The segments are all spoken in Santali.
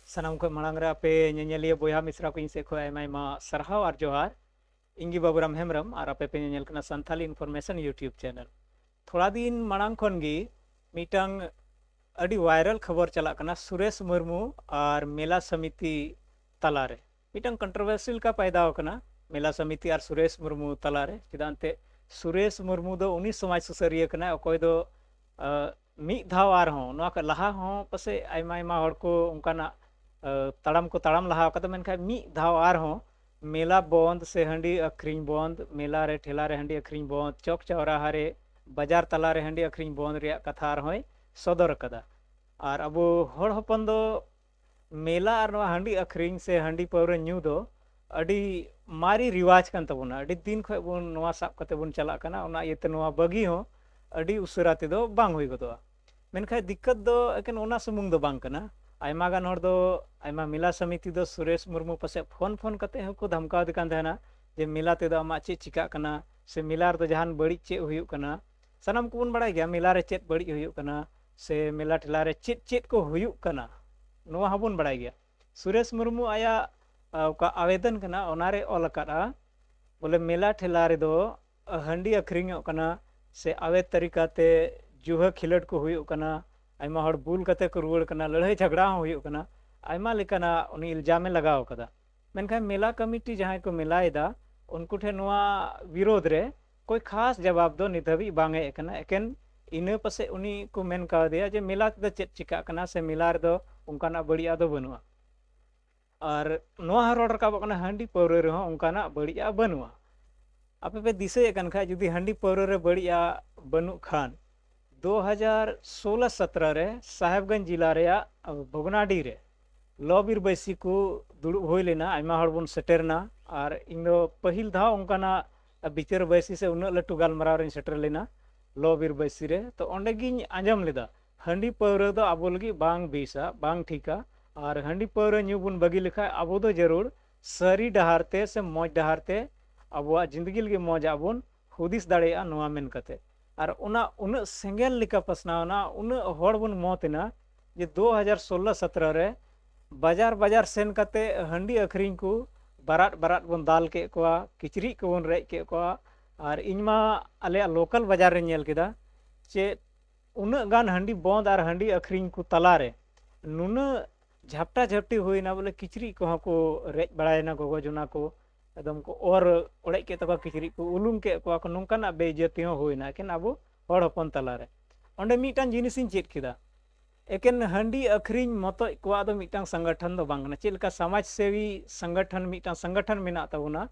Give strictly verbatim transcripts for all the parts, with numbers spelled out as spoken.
ᱥᱟᱱᱟᱢ ᱠᱷᱚᱱ ᱢᱟᱲᱟᱝ ᱨᱮ ᱟᱯᱮ ᱧᱮᱧᱮᱞᱤᱭᱟᱹ ᱵᱚᱭᱦᱟ ᱢᱤᱥᱨᱟ ᱠᱚ ᱤᱧ ᱥᱮᱫ ᱠᱷᱚᱱ ᱟᱭᱢᱟ ᱟᱭᱢᱟ ᱥᱟᱨᱦᱟᱣ ᱟᱨ ᱡᱚᱦᱟᱨ᱾ ᱤᱧ ᱜᱮ ᱵᱟᱵᱩᱨᱟᱢ ᱦᱮᱢᱵᱨᱚᱢ ᱟᱨ ᱟᱯᱮ ᱯᱮ ᱧᱮᱧᱮᱞ ᱠᱟᱱᱟ ᱥᱟᱱᱛᱷᱟᱞᱤ ᱤᱱᱯᱷᱚᱨᱢᱮᱥᱚᱱ YouTube ᱪᱮᱱᱮᱞ᱾ ᱛᱷᱚᱲᱟ ᱫᱤᱱ ᱢᱟᱲᱟᱝ ᱠᱷᱚᱱ ᱜᱮ ᱢᱤᱫᱴᱟᱝ ᱟᱹᱰᱤ ᱵᱷᱟᱭᱨᱟᱞ ᱠᱷᱚᱵᱚᱨ ᱪᱟᱞᱟᱜ ᱠᱟᱱᱟ ᱥᱩᱨᱮᱥ ᱢᱩᱨᱢᱩ ᱟᱨ ᱢᱮᱞᱟ ᱥᱚᱢᱤᱛᱤ ᱛᱟᱞᱟᱨᱮ᱾ ᱢᱤᱫᱴᱟᱝ ᱠᱚᱱᱴᱨᱳᱵᱷᱟᱨᱥᱤ ᱞᱮᱠᱟ ᱯᱟᱭᱫᱟ ᱟᱠᱟᱱᱟ ᱢᱮᱞᱟ ᱥᱚᱢᱤᱛᱤ ᱟᱨ ᱥᱩᱨᱮᱥ ᱢᱩᱨᱢᱩ ᱛᱟᱞᱟᱨᱮ᱾ ᱪᱮᱫᱟᱜ ᱮᱱᱛᱮ ᱥᱩᱨᱮᱥ ᱢᱩᱨᱢᱩ ᱫᱚ ᱩᱱᱤ ᱥᱚᱢᱟᱡᱽ ᱥᱩᱥᱟᱹᱨᱤᱭᱟᱹ ᱠᱟᱱᱟᱭ, ᱚᱠᱚᱭ ᱫᱚ, ᱟᱸ, ᱢᱤᱫ ᱫᱷᱟᱣ ᱟᱨᱦᱚᱸ, ᱱᱚᱣᱟ ᱠᱷᱚᱱ ᱞᱟᱦᱟ ᱦᱚᱸ ᱯᱟᱥᱮᱡ ᱟᱭᱢᱟ ᱟᱭᱢᱟ ᱦᱚᱲ ᱠᱚ ᱚᱱᱠᱟᱱᱟᱜ, ᱟᱸ, ᱛᱟᱲᱟᱢ ᱠᱚ ᱛᱟᱲᱟᱢ ᱞᱟᱦᱟ ᱟᱠᱟᱫᱟ, ᱢᱮᱱᱠᱷᱟᱱ ᱢᱤᱫ ᱫᱷᱟᱣ ᱟᱨᱦᱚᱸ ᱢᱮᱞᱟ ᱵᱚᱱᱫ ᱥᱮ ᱦᱟᱺᱰᱤ ᱟᱹᱠᱷᱨᱤᱧ ᱵᱚᱱᱫ, ᱢᱮᱞᱟ ᱨᱮ ᱴᱷᱮᱞᱟ ᱨᱮ ᱦᱟᱺᱰᱤ ᱟᱹᱠᱷᱨᱤᱧ ᱵᱚᱱᱫ, ᱪᱚᱠ ᱪᱟᱣᱨᱟᱦᱟ ᱨᱮ ᱵᱟᱡᱟᱨ ᱛᱟᱞᱟ ᱨᱮ ᱦᱟᱺᱰᱤ ᱟᱹᱠᱷᱨᱤᱧ ᱵᱚᱱᱫ ᱨᱮᱭᱟᱜ ᱠᱟᱛᱷᱟ ᱟᱨᱦᱚᱸᱭ ᱥᱚᱫᱚᱨ ᱟᱠᱟᱫᱟ᱾ ᱟᱨ ᱟᱵᱚ ᱦᱚᱲ ᱦᱚᱯᱚᱱ ᱫᱚ ᱢᱮᱞᱟ ᱟᱨ ᱱᱚᱣᱟ ᱦᱟᱺᱰᱤ ᱟᱹᱠᱷᱨᱤᱧ ᱥᱮ ᱦᱟᱺᱰᱤ ᱯᱟᱹᱣᱨᱟᱹ ᱧᱩ ᱫᱚ ᱟᱹᱰᱤ ᱢᱟᱨᱮ ᱨᱤᱣᱟᱡᱽ ᱠᱟᱱ ᱛᱟᱵᱚᱱᱟ, ᱟᱹᱰᱤ ᱫᱤᱱ ᱠᱷᱚᱱ ᱵᱚᱱ ᱱᱚᱣᱟ ᱥᱟᱵ ᱠᱟᱛᱮ ᱵᱚᱱ ᱪᱟᱞᱟᱜ ᱠᱟᱱᱟ, ᱚᱱᱟ ᱤᱭᱟᱹᱛᱮ ᱱᱚᱣᱟ ᱵᱟᱹᱜᱤ ᱦᱚᱸ ᱟᱹᱰᱤ ᱩᱥᱟᱹᱨᱟ ᱛᱮᱫᱚ ᱵᱟᱝ ᱦᱩᱭ ᱜᱚᱫᱚᱜᱼᱟ᱾ ᱢᱮᱱᱠᱷᱟᱱ ᱫᱤᱠᱠᱟᱹᱛ ᱫᱚ ᱮᱠᱮᱱ ᱚᱱᱟ ᱥᱩᱢᱩᱝ ᱫᱚ ᱵᱟᱝ ᱠᱟᱱᱟ᱾ ᱟᱭᱢᱟ ᱜᱟᱱ ᱦᱚᱲ ᱫᱚ, ᱟᱭᱢᱟ ᱢᱮᱞᱟ ᱥᱚᱢᱤᱛᱤ ᱫᱚ ᱥᱩᱨᱮᱥ ᱢᱩᱨᱢᱩ ᱯᱟᱥᱮᱡ ᱯᱷᱳᱱ ᱯᱷᱳᱱ ᱠᱟᱛᱮ ᱦᱚᱸᱠᱚ ᱫᱷᱟᱢᱠᱟᱣ ᱫᱮ ᱠᱟᱱ ᱛᱟᱦᱮᱱᱟ ᱡᱮ ᱢᱮᱞᱟ ᱛᱮᱫᱚ ᱟᱢᱟᱜ ᱪᱮᱫ ᱪᱤᱠᱟᱹᱜ ᱠᱟᱱᱟ ᱥᱮ ᱢᱮᱞᱟ ᱨᱮᱫᱚ ᱡᱟᱦᱟᱱ ᱵᱟᱹᱲᱤᱡ ᱪᱮᱫ ᱦᱩᱭᱩᱜ ᱠᱟᱱᱟ᱾ ᱥᱟᱱᱟᱢ ᱠᱚᱵᱚᱱ ᱵᱟᱲᱟᱭ ᱜᱮᱭᱟ ᱢᱮᱞᱟ ᱨᱮ ᱪᱮᱫ ᱵᱟᱹᱲᱤᱡ ᱦᱩᱭᱩᱜ ᱠᱟᱱᱟ ᱥᱮ ᱢᱮᱞᱟ ᱴᱷᱮᱞᱟ ᱨᱮ ᱪᱮᱫ ᱪᱮᱫ ᱠᱚ ᱦᱩᱭᱩᱜ ᱠᱟᱱᱟ, ᱱᱚᱣᱟ ᱦᱚᱸᱵᱚᱱ ᱵᱟᱲᱟᱭ ᱜᱮᱭᱟ᱾ ᱥᱩᱨᱮᱥ ᱢᱩᱨᱢᱩ ᱟᱭᱟᱜ, ᱟ, ᱚᱠᱟ ᱟᱵᱮᱫᱚᱱ ᱠᱟᱱᱟ, ᱚᱱᱟᱨᱮ ᱚᱞ ᱟᱠᱟᱫᱼᱟ, ᱵᱚᱞᱮ ᱢᱮᱞᱟ ᱴᱷᱮᱞᱟ ᱨᱮᱫᱚ ᱦᱟᱺᱰᱤ ᱟᱹᱠᱷᱨᱤᱧᱚᱜ ᱠᱟᱱᱟ ᱥᱮ ᱟᱵᱮᱫ ᱛᱟᱹᱨᱤᱠᱟᱛᱮ ᱡᱩᱦᱟᱹ ᱠᱷᱮᱞᱳᱰ ᱠᱚ ᱦᱩᱭᱩᱜ ᱠᱟᱱᱟ, ᱟᱭᱢᱟ ᱦᱚᱲ ᱵᱩᱞ ᱠᱟᱛᱮ ᱠᱚ ᱨᱩᱣᱟᱹᱲ ᱠᱟᱱᱟ, ᱞᱟᱹᱲᱦᱟᱹᱭ ᱡᱷᱟᱜᱽᱲᱟ ᱦᱚᱸ ᱦᱩᱭᱩᱜ ᱠᱟᱱᱟ, ᱟᱭᱢᱟ ᱞᱮᱠᱟᱱᱟᱜ ᱩᱱᱤ ᱤᱞᱡᱟᱢᱮ ᱞᱟᱜᱟᱣ ᱟᱠᱟᱫᱟ᱾ ᱢᱮᱱᱠᱷᱟᱱ ᱢᱮᱞᱟ ᱠᱚᱢᱤᱴᱤ ᱡᱟᱦᱟᱸᱭ ᱠᱚ ᱢᱮᱞᱟᱭᱮᱫᱟ, ᱩᱱᱠᱩ ᱴᱷᱮᱱ ᱱᱚᱣᱟ ᱵᱤᱨᱳᱫᱷ ᱨᱮ ᱠᱳᱭ ᱠᱷᱟᱥ ᱡᱟᱵᱟᱵ ᱫᱚ ᱱᱤᱛ ᱦᱟᱹᱵᱤᱡ ᱵᱟᱝ ᱦᱮᱡ ᱟᱠᱟᱱᱟ᱾ ᱮᱠᱮᱱ ᱤᱱᱟᱹ ᱯᱟᱥᱮᱡ ᱩᱱᱤ ᱠᱚ ᱢᱮᱱ ᱠᱟᱣᱫᱮᱭᱟ ᱡᱮ ᱢᱮᱞᱟ ᱛᱮᱫᱚ ᱪᱮᱫ ᱪᱤᱠᱟᱹᱜ ᱠᱟᱱᱟ ᱥᱮ ᱢᱮᱞᱟ ᱨᱮᱫᱚ ᱚᱱᱠᱟᱱᱟᱜ ᱵᱟᱹᱲᱤᱡᱟᱜ ᱫᱚ ᱵᱟᱹᱱᱩᱜᱼᱟ᱾ ᱟᱨ ᱱᱚᱣᱟ ᱦᱚᱸ ᱨᱚᱲ ᱨᱟᱠᱟᱵᱚᱜ ᱠᱟᱱᱟ ᱦᱟᱺᱰᱤ ᱯᱟᱹᱣᱨᱟᱹ ᱨᱮᱦᱚᱸ ᱚᱱᱠᱟᱱᱟᱜ ᱵᱟᱹᱲᱤᱡᱟᱜ ᱵᱟᱹᱱᱩᱜᱼᱟ᱾ ᱟᱯᱮ ᱯᱮ ᱫᱤᱥᱟᱹᱭᱮᱫ ᱠᱟᱱ ᱠᱷᱟᱡ, ᱡᱩᱫᱤ ᱦᱟᱺᱰᱤ ᱯᱟᱹᱣᱨᱟᱹ ᱨᱮ ᱵᱟᱹᱲᱤᱡᱟᱜ ᱵᱟᱹᱱᱩᱜ ᱠᱷᱟᱱ, ᱫᱩ ᱦᱟᱡᱟᱨ ᱥᱳᱞᱳ ᱥᱚᱛᱨᱚ ᱨᱮ ᱥᱟᱦᱮᱵᱽᱜᱚᱸᱡᱽ ᱡᱮᱞᱟ ᱨᱮᱭᱟᱜ ᱵᱷᱚᱜᱽᱱᱟᱰᱤ ᱨᱮ ᱞᱚ ᱵᱤᱨ ᱵᱟᱹᱭᱥᱤ ᱠᱚ ᱫᱩᱲᱩᱵ ᱦᱩᱭ ᱞᱮᱱᱟ, ᱟᱭᱢᱟ ᱦᱚᱲ ᱵᱚᱱ ᱥᱮᱴᱮᱨ ᱮᱱᱟ᱾ ᱟᱨ ᱤᱧ ᱫᱚ ᱯᱟᱹᱦᱤᱞ ᱫᱷᱟᱣ ᱚᱱᱠᱟᱱᱟᱜ ᱵᱤᱪᱟᱹᱨ ᱵᱟᱹᱭᱥᱤ ᱥᱮ ᱩᱱᱟᱹᱜ ᱞᱟᱹᱴᱩ ᱜᱟᱞᱢᱟᱨᱟᱣ ᱨᱤᱧ ᱥᱮᱴᱮᱨ ᱞᱮᱱᱟ ᱞᱚ ᱵᱤᱨ ᱵᱟᱹᱭᱥᱤ ᱨᱮ᱾ ᱛᱚ ᱚᱸᱰᱮ ᱜᱤᱧ ᱟᱸᱡᱚᱢ ᱞᱮᱫᱟ, ᱦᱟᱺᱰᱤ ᱯᱟᱹᱣᱨᱟᱹ ᱫᱚ ᱟᱵᱚ ᱞᱟᱹᱜᱤᱫ ᱵᱟᱝ ᱵᱮᱥᱟ, ᱵᱟᱝ ᱴᱷᱤᱠᱟ᱾ ᱟᱨ ᱦᱟᱺᱰᱤ ᱯᱟᱹᱣᱨᱟᱹ ᱧᱩ ᱵᱚᱱ ᱵᱟᱹᱜᱤ ᱞᱮᱠᱷᱟᱡ ᱟᱵᱚ ᱫᱚ ᱡᱟᱹᱨᱩᱲ ᱥᱟᱹᱨᱤ ᱰᱟᱦᱟᱨ ᱛᱮ ᱥᱮ ᱢᱚᱡᱽ ᱰᱟᱦᱟᱨ ᱛᱮ ᱟᱵᱚᱣᱟᱜ ᱡᱤᱱᱫᱮᱜᱤ ᱞᱟᱹᱜᱤᱫ ᱢᱚᱡᱽ ᱟᱜ ᱵᱚᱱ ᱦᱩᱫᱤᱥ ᱫᱟᱲᱮᱭᱟᱜᱼᱟ, ᱱᱚᱣᱟ ᱢᱮᱱ ᱠᱟᱛᱮ᱾ ᱟᱨ ᱚᱱᱟ ᱩᱱᱟᱹᱜ ᱥᱮᱸᱜᱮᱞ ᱞᱮᱠᱟ ᱯᱟᱥᱱᱟᱣ ᱮᱱᱟ, ᱩᱱᱟᱹᱜ ᱦᱚᱲ ᱵᱚᱱ ᱢᱚᱛ ᱮᱱᱟ ᱡᱮ ᱫᱩ ᱦᱟᱡᱟᱨ ᱥᱳᱞᱳ ᱥᱚᱛᱨᱚ ᱨᱮ ᱵᱟᱡᱟᱨ ᱵᱟᱡᱟᱨ ᱥᱮᱱ ᱠᱟᱛᱮ ᱦᱟᱺᱰᱤ ᱟᱹᱠᱷᱨᱤᱧ ᱠᱚ ᱵᱟᱨᱟᱫ ᱵᱟᱨᱟᱫ ᱵᱚᱱ ᱫᱟᱞ ᱠᱮᱫ ᱠᱚᱣᱟ, ᱠᱤᱪᱨᱤᱡ ᱠᱚᱵᱚᱱ ᱨᱮᱡ ᱠᱮᱫ ᱠᱚᱣᱟ᱾ ᱟᱨ ᱤᱧ ᱢᱟ ᱟᱞᱮᱭᱟᱜ ᱞᱳᱠᱟᱞ ᱵᱟᱡᱟᱨ ᱨᱮᱧ ᱧᱮᱞ ᱠᱮᱫᱟ, ᱪᱮᱫ ᱩᱱᱟᱹᱜ ᱜᱟᱱ ᱦᱟᱺᱰᱤ ᱵᱚᱸᱫ ᱟᱨ ᱦᱟᱺᱰᱤ ᱟᱹᱠᱷᱨᱤᱧ ᱠᱚ ᱛᱟᱞᱟᱨᱮ ᱱᱩᱱᱟᱹᱜ ᱡᱷᱟᱯᱴᱟ ᱡᱷᱟᱯᱴᱤ ᱦᱩᱭᱱᱟ, ᱵᱚᱞᱮ ᱠᱤᱪᱨᱤᱡ ᱠᱚᱦᱚᱸ ᱠᱚ ᱨᱮᱡ ᱵᱟᱲᱟᱭᱮᱱᱟ, ᱜᱚᱜᱚ ᱡᱚᱱᱟ ᱠᱚ ᱮᱠᱫᱚᱢ ᱠᱚ ᱚᱨ ᱚᱲᱮᱡ ᱠᱮᱫ ᱛᱟᱠᱚᱣᱟ, ᱠᱤᱪᱨᱤᱡ ᱠᱚ ᱩᱞᱩᱝ ᱠᱮᱫ ᱠᱚᱣᱟ ᱠᱚ, ᱱᱚᱝᱠᱟᱱᱟᱜ ᱵᱮᱤᱡᱽᱡᱚᱛᱤ ᱦᱚᱸ ᱦᱩᱭᱱᱟ ᱮᱠᱮᱱ ᱟᱵᱚ ᱦᱚᱲ ᱦᱚᱯᱚᱱ ᱛᱟᱞᱟᱨᱮ᱾ ᱚᱸᱰᱮ ᱢᱤᱫᱴᱟᱝ ᱡᱤᱱᱤᱥᱤᱧ ᱪᱮᱫ ᱠᱮᱫᱟ, ᱮᱠᱮᱱ ᱦᱟᱺᱰᱤ ᱟᱹᱠᱷᱨᱤᱧ ᱢᱚᱛᱚᱡ ᱠᱚᱣᱟᱜ ᱫᱚ ᱢᱤᱫᱴᱟᱝ ᱥᱚᱝᱜᱚᱴᱷᱚᱱ ᱫᱚ ᱵᱟᱝ ᱠᱟᱱᱟ᱾ ᱪᱮᱫ ᱞᱮᱠᱟ ᱥᱚᱢᱟᱡᱽ ᱥᱮᱵᱤ ᱥᱚᱝᱜᱚᱴᱷᱚᱱ ᱢᱤᱫᱴᱟᱝ ᱥᱚᱝᱜᱚᱴᱷᱚᱱ ᱢᱮᱱᱟᱜ ᱛᱟᱵᱚᱱᱟ,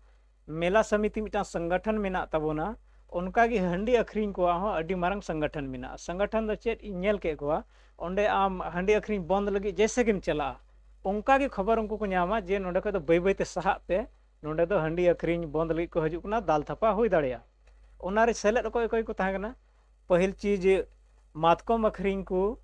ᱢᱮᱞᱟ ᱥᱚᱢᱤᱛᱤ ᱢᱤᱫᱴᱟᱝ ᱥᱚᱝᱜᱚᱴᱷᱚᱱ ᱢᱮᱱᱟᱜ ᱛᱟᱵᱚᱱᱟ, ᱚᱱᱠᱟᱜᱮ ᱦᱟᱺᱰᱤ ᱟᱹᱠᱷᱨᱤᱧ ᱠᱚᱣᱟᱜ ᱦᱚᱸ ᱟᱹᱰᱤ ᱢᱟᱨᱟᱝ ᱥᱚᱝᱜᱚᱴᱷᱚᱱ ᱢᱮᱱᱟᱜᱼᱟ᱾ ᱥᱚᱝᱜᱚᱴᱷᱚᱱ ᱫᱚ ᱪᱮᱫ, ᱤᱧ ᱧᱮᱞ ᱠᱮᱫ ᱠᱚᱣᱟ, ᱚᱸᱰᱮ ᱟᱢ ᱦᱟᱺᱰᱤ ᱟᱹᱠᱷᱨᱤᱧ ᱵᱚᱱᱫ ᱞᱟᱹᱜᱤᱫ ᱡᱮᱭᱥᱮ ᱜᱮᱢ ᱪᱟᱞᱟᱜᱼᱟ, ᱚᱱᱠᱟᱜᱮ ᱠᱷᱚᱵᱚᱨ ᱩᱱᱠᱩ ᱠᱚ ᱧᱟᱢᱟ ᱡᱮ ᱱᱚᱸᱰᱮ ᱠᱷᱚᱡ ᱫᱚ ᱵᱟᱹᱭ ᱵᱟᱹᱭᱛᱮ ᱥᱟᱦᱟᱜ ᱯᱮ, ᱱᱚᱸᱰᱮ ᱫᱚ ᱦᱟᱺᱰᱤ ᱟᱹᱠᱷᱨᱤᱧ ᱵᱚᱱᱫ ᱞᱟᱹᱜᱤᱫ ᱠᱚ ᱦᱤᱡᱩᱜ ᱠᱟᱱᱟ, ᱫᱟᱞ ᱛᱷᱟᱯᱟ ᱦᱩᱭ ᱫᱟᱲᱮᱭᱟᱜᱼᱟ᱾ ᱚᱱᱟᱨᱮ ᱥᱮᱞᱮᱫ ᱚᱠᱚᱭ ᱚᱠᱚᱭ ᱠᱚ ᱛᱟᱦᱮᱸ ᱠᱟᱱᱟ? ᱯᱟᱹᱦᱤᱞ ᱪᱤᱡᱽ ᱢᱟᱛᱠᱚᱢ ᱟᱹᱠᱷᱨᱤᱧ ᱠᱚ,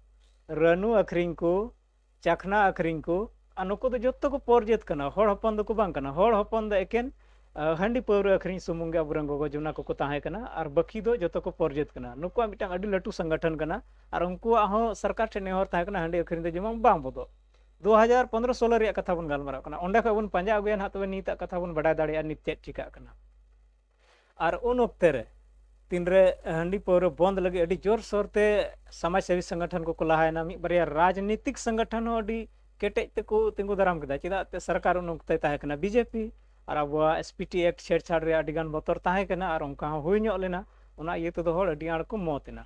ᱨᱟᱹᱱᱩ ᱟᱹᱠᱷᱨᱤᱧ ᱠᱚ, ᱪᱟᱠᱷᱱᱟ ᱟᱹᱠᱷᱨᱤᱧ ᱠᱚ, ᱟᱨ ᱱᱩᱠᱩ ᱫᱚ ᱡᱚᱛᱚ ᱠᱚ ᱯᱚᱨᱡᱟᱹᱛ ᱠᱟᱱᱟ, ᱦᱚᱲ ᱦᱚᱯᱚᱱ ᱫᱚᱠᱚ ᱵᱟᱝ ᱠᱟᱱᱟ᱾ ᱦᱚᱲ ᱦᱚᱯᱚᱱ ᱫᱚ ᱮᱠᱮᱱ ᱟᱸ, ᱦᱟᱺᱰᱤ ᱯᱟᱹᱣᱨᱟᱹ ᱟᱹᱠᱷᱨᱤᱧ ᱥᱩᱢᱩᱝ ᱜᱮ ᱟᱵᱚᱨᱮᱱ ᱜᱚᱜᱚ ᱡᱚᱱᱟ ᱠᱚᱠᱚ ᱛᱟᱦᱮᱸ ᱠᱟᱱᱟ, ᱟᱨ ᱵᱟᱹᱠᱤ ᱫᱚ ᱡᱚᱛᱚ ᱠᱚ ᱯᱚᱨᱡᱟᱹᱛ ᱠᱟᱱᱟ᱾ ᱱᱩᱠᱩᱣᱟᱜ ᱢᱤᱫᱴᱟᱝ ᱟᱹᱰᱤ ᱞᱟᱹᱴᱩ ᱥᱚᱝᱜᱚᱴᱷᱚᱱ ᱠᱟᱱᱟ, ᱟᱨ ᱩᱱᱠᱩᱣᱟᱜ ᱦᱚᱸ ᱥᱚᱨᱠᱟᱨ ᱴᱷᱮᱱ ᱱᱮᱦᱚᱨ ᱛᱟᱦᱮᱸ ᱠᱟᱱᱟ ᱦᱟᱺᱰᱤ ᱟᱹᱠᱷᱨᱤᱧ ᱫᱚ ᱡᱮᱢᱚᱱ ᱵᱟᱝ ᱵᱚᱫᱚᱜ᱾ ᱫᱩ ᱦᱟᱡᱟᱨ ᱯᱚᱱᱫᱽᱨᱚ ᱥᱳᱞᱳ ᱨᱮᱭᱟᱜ ᱠᱟᱛᱷᱟ ᱵᱚᱱ ᱜᱟᱞᱢᱟᱨᱟᱜ ᱠᱟᱱᱟ, ᱚᱸᱰᱮ ᱠᱷᱚᱡ ᱵᱚᱱ ᱯᱟᱸᱡᱟ ᱟᱹᱜᱩᱭᱟ ᱱᱟᱦᱟᱜ, ᱛᱚᱵᱮ ᱱᱤᱛᱟᱜ ᱠᱟᱛᱷᱟ ᱵᱚᱱ ᱵᱟᱰᱟᱭ ᱫᱟᱲᱮᱭᱟᱜᱼᱟ ᱱᱤᱛ ᱪᱮᱫ ᱪᱤᱠᱟᱹᱜ ᱠᱟᱱᱟ᱾ ᱟᱨ ᱩᱱ ᱚᱠᱛᱮ ᱨᱮ ᱛᱤᱱᱨᱮ ᱦᱟᱺᱰᱤ ᱯᱟᱹᱣᱨᱟᱹ ᱵᱚᱱᱫ ᱞᱟᱹᱜᱤᱫ ᱟᱹᱰᱤ ᱡᱳᱨᱥᱳᱨ ᱛᱮ ᱥᱚᱢᱟᱡᱽ ᱥᱮᱵᱤ ᱥᱚᱝᱜᱚᱴᱷᱚᱱ ᱠᱚᱠᱚ ᱞᱟᱦᱟᱭᱮᱱᱟ, ᱢᱤᱫ ᱵᱟᱨᱭᱟ ᱨᱟᱡᱽᱱᱤᱛᱤᱠ ᱥᱚᱝᱜᱚᱴᱷᱚᱱ ᱦᱚᱸ ᱟᱹᱰᱤ ᱠᱮᱴᱮᱡ ᱛᱮᱠᱚ ᱛᱤᱸᱜᱩ ᱫᱟᱨᱟᱢ ᱠᱮᱫᱟ᱾ ᱪᱮᱫᱟᱜ ᱛᱮ ᱥᱚᱨᱠᱟᱨ ᱩᱱ ᱚᱠᱛᱮ ᱛᱟᱦᱮᱸ ᱠᱟᱱᱟ ᱵᱤᱡᱮᱯᱤ, ᱟᱨ ᱟᱵᱚᱣᱟᱜ ᱮᱥ ᱯᱤ ᱴᱤ ᱮᱠᱴ ᱪᱷᱮᱲᱪᱷᱟᱲ ᱨᱮᱭᱟᱜ ᱟᱹᱰᱤ ᱜᱟᱱ ᱵᱚᱛᱚᱨ ᱛᱟᱦᱮᱸ ᱠᱟᱱᱟ, ᱟᱨ ᱚᱱᱠᱟ ᱦᱚᱸ ᱦᱩᱭ ᱧᱚᱜ ᱞᱮᱱᱟ᱾ ᱚᱱᱟ ᱤᱭᱟᱹ ᱛᱮᱫᱚ ᱦᱚᱲ ᱟᱹᱰᱤ ᱟᱸᱴ ᱠᱚ ᱢᱚᱛ ᱮᱱᱟ᱾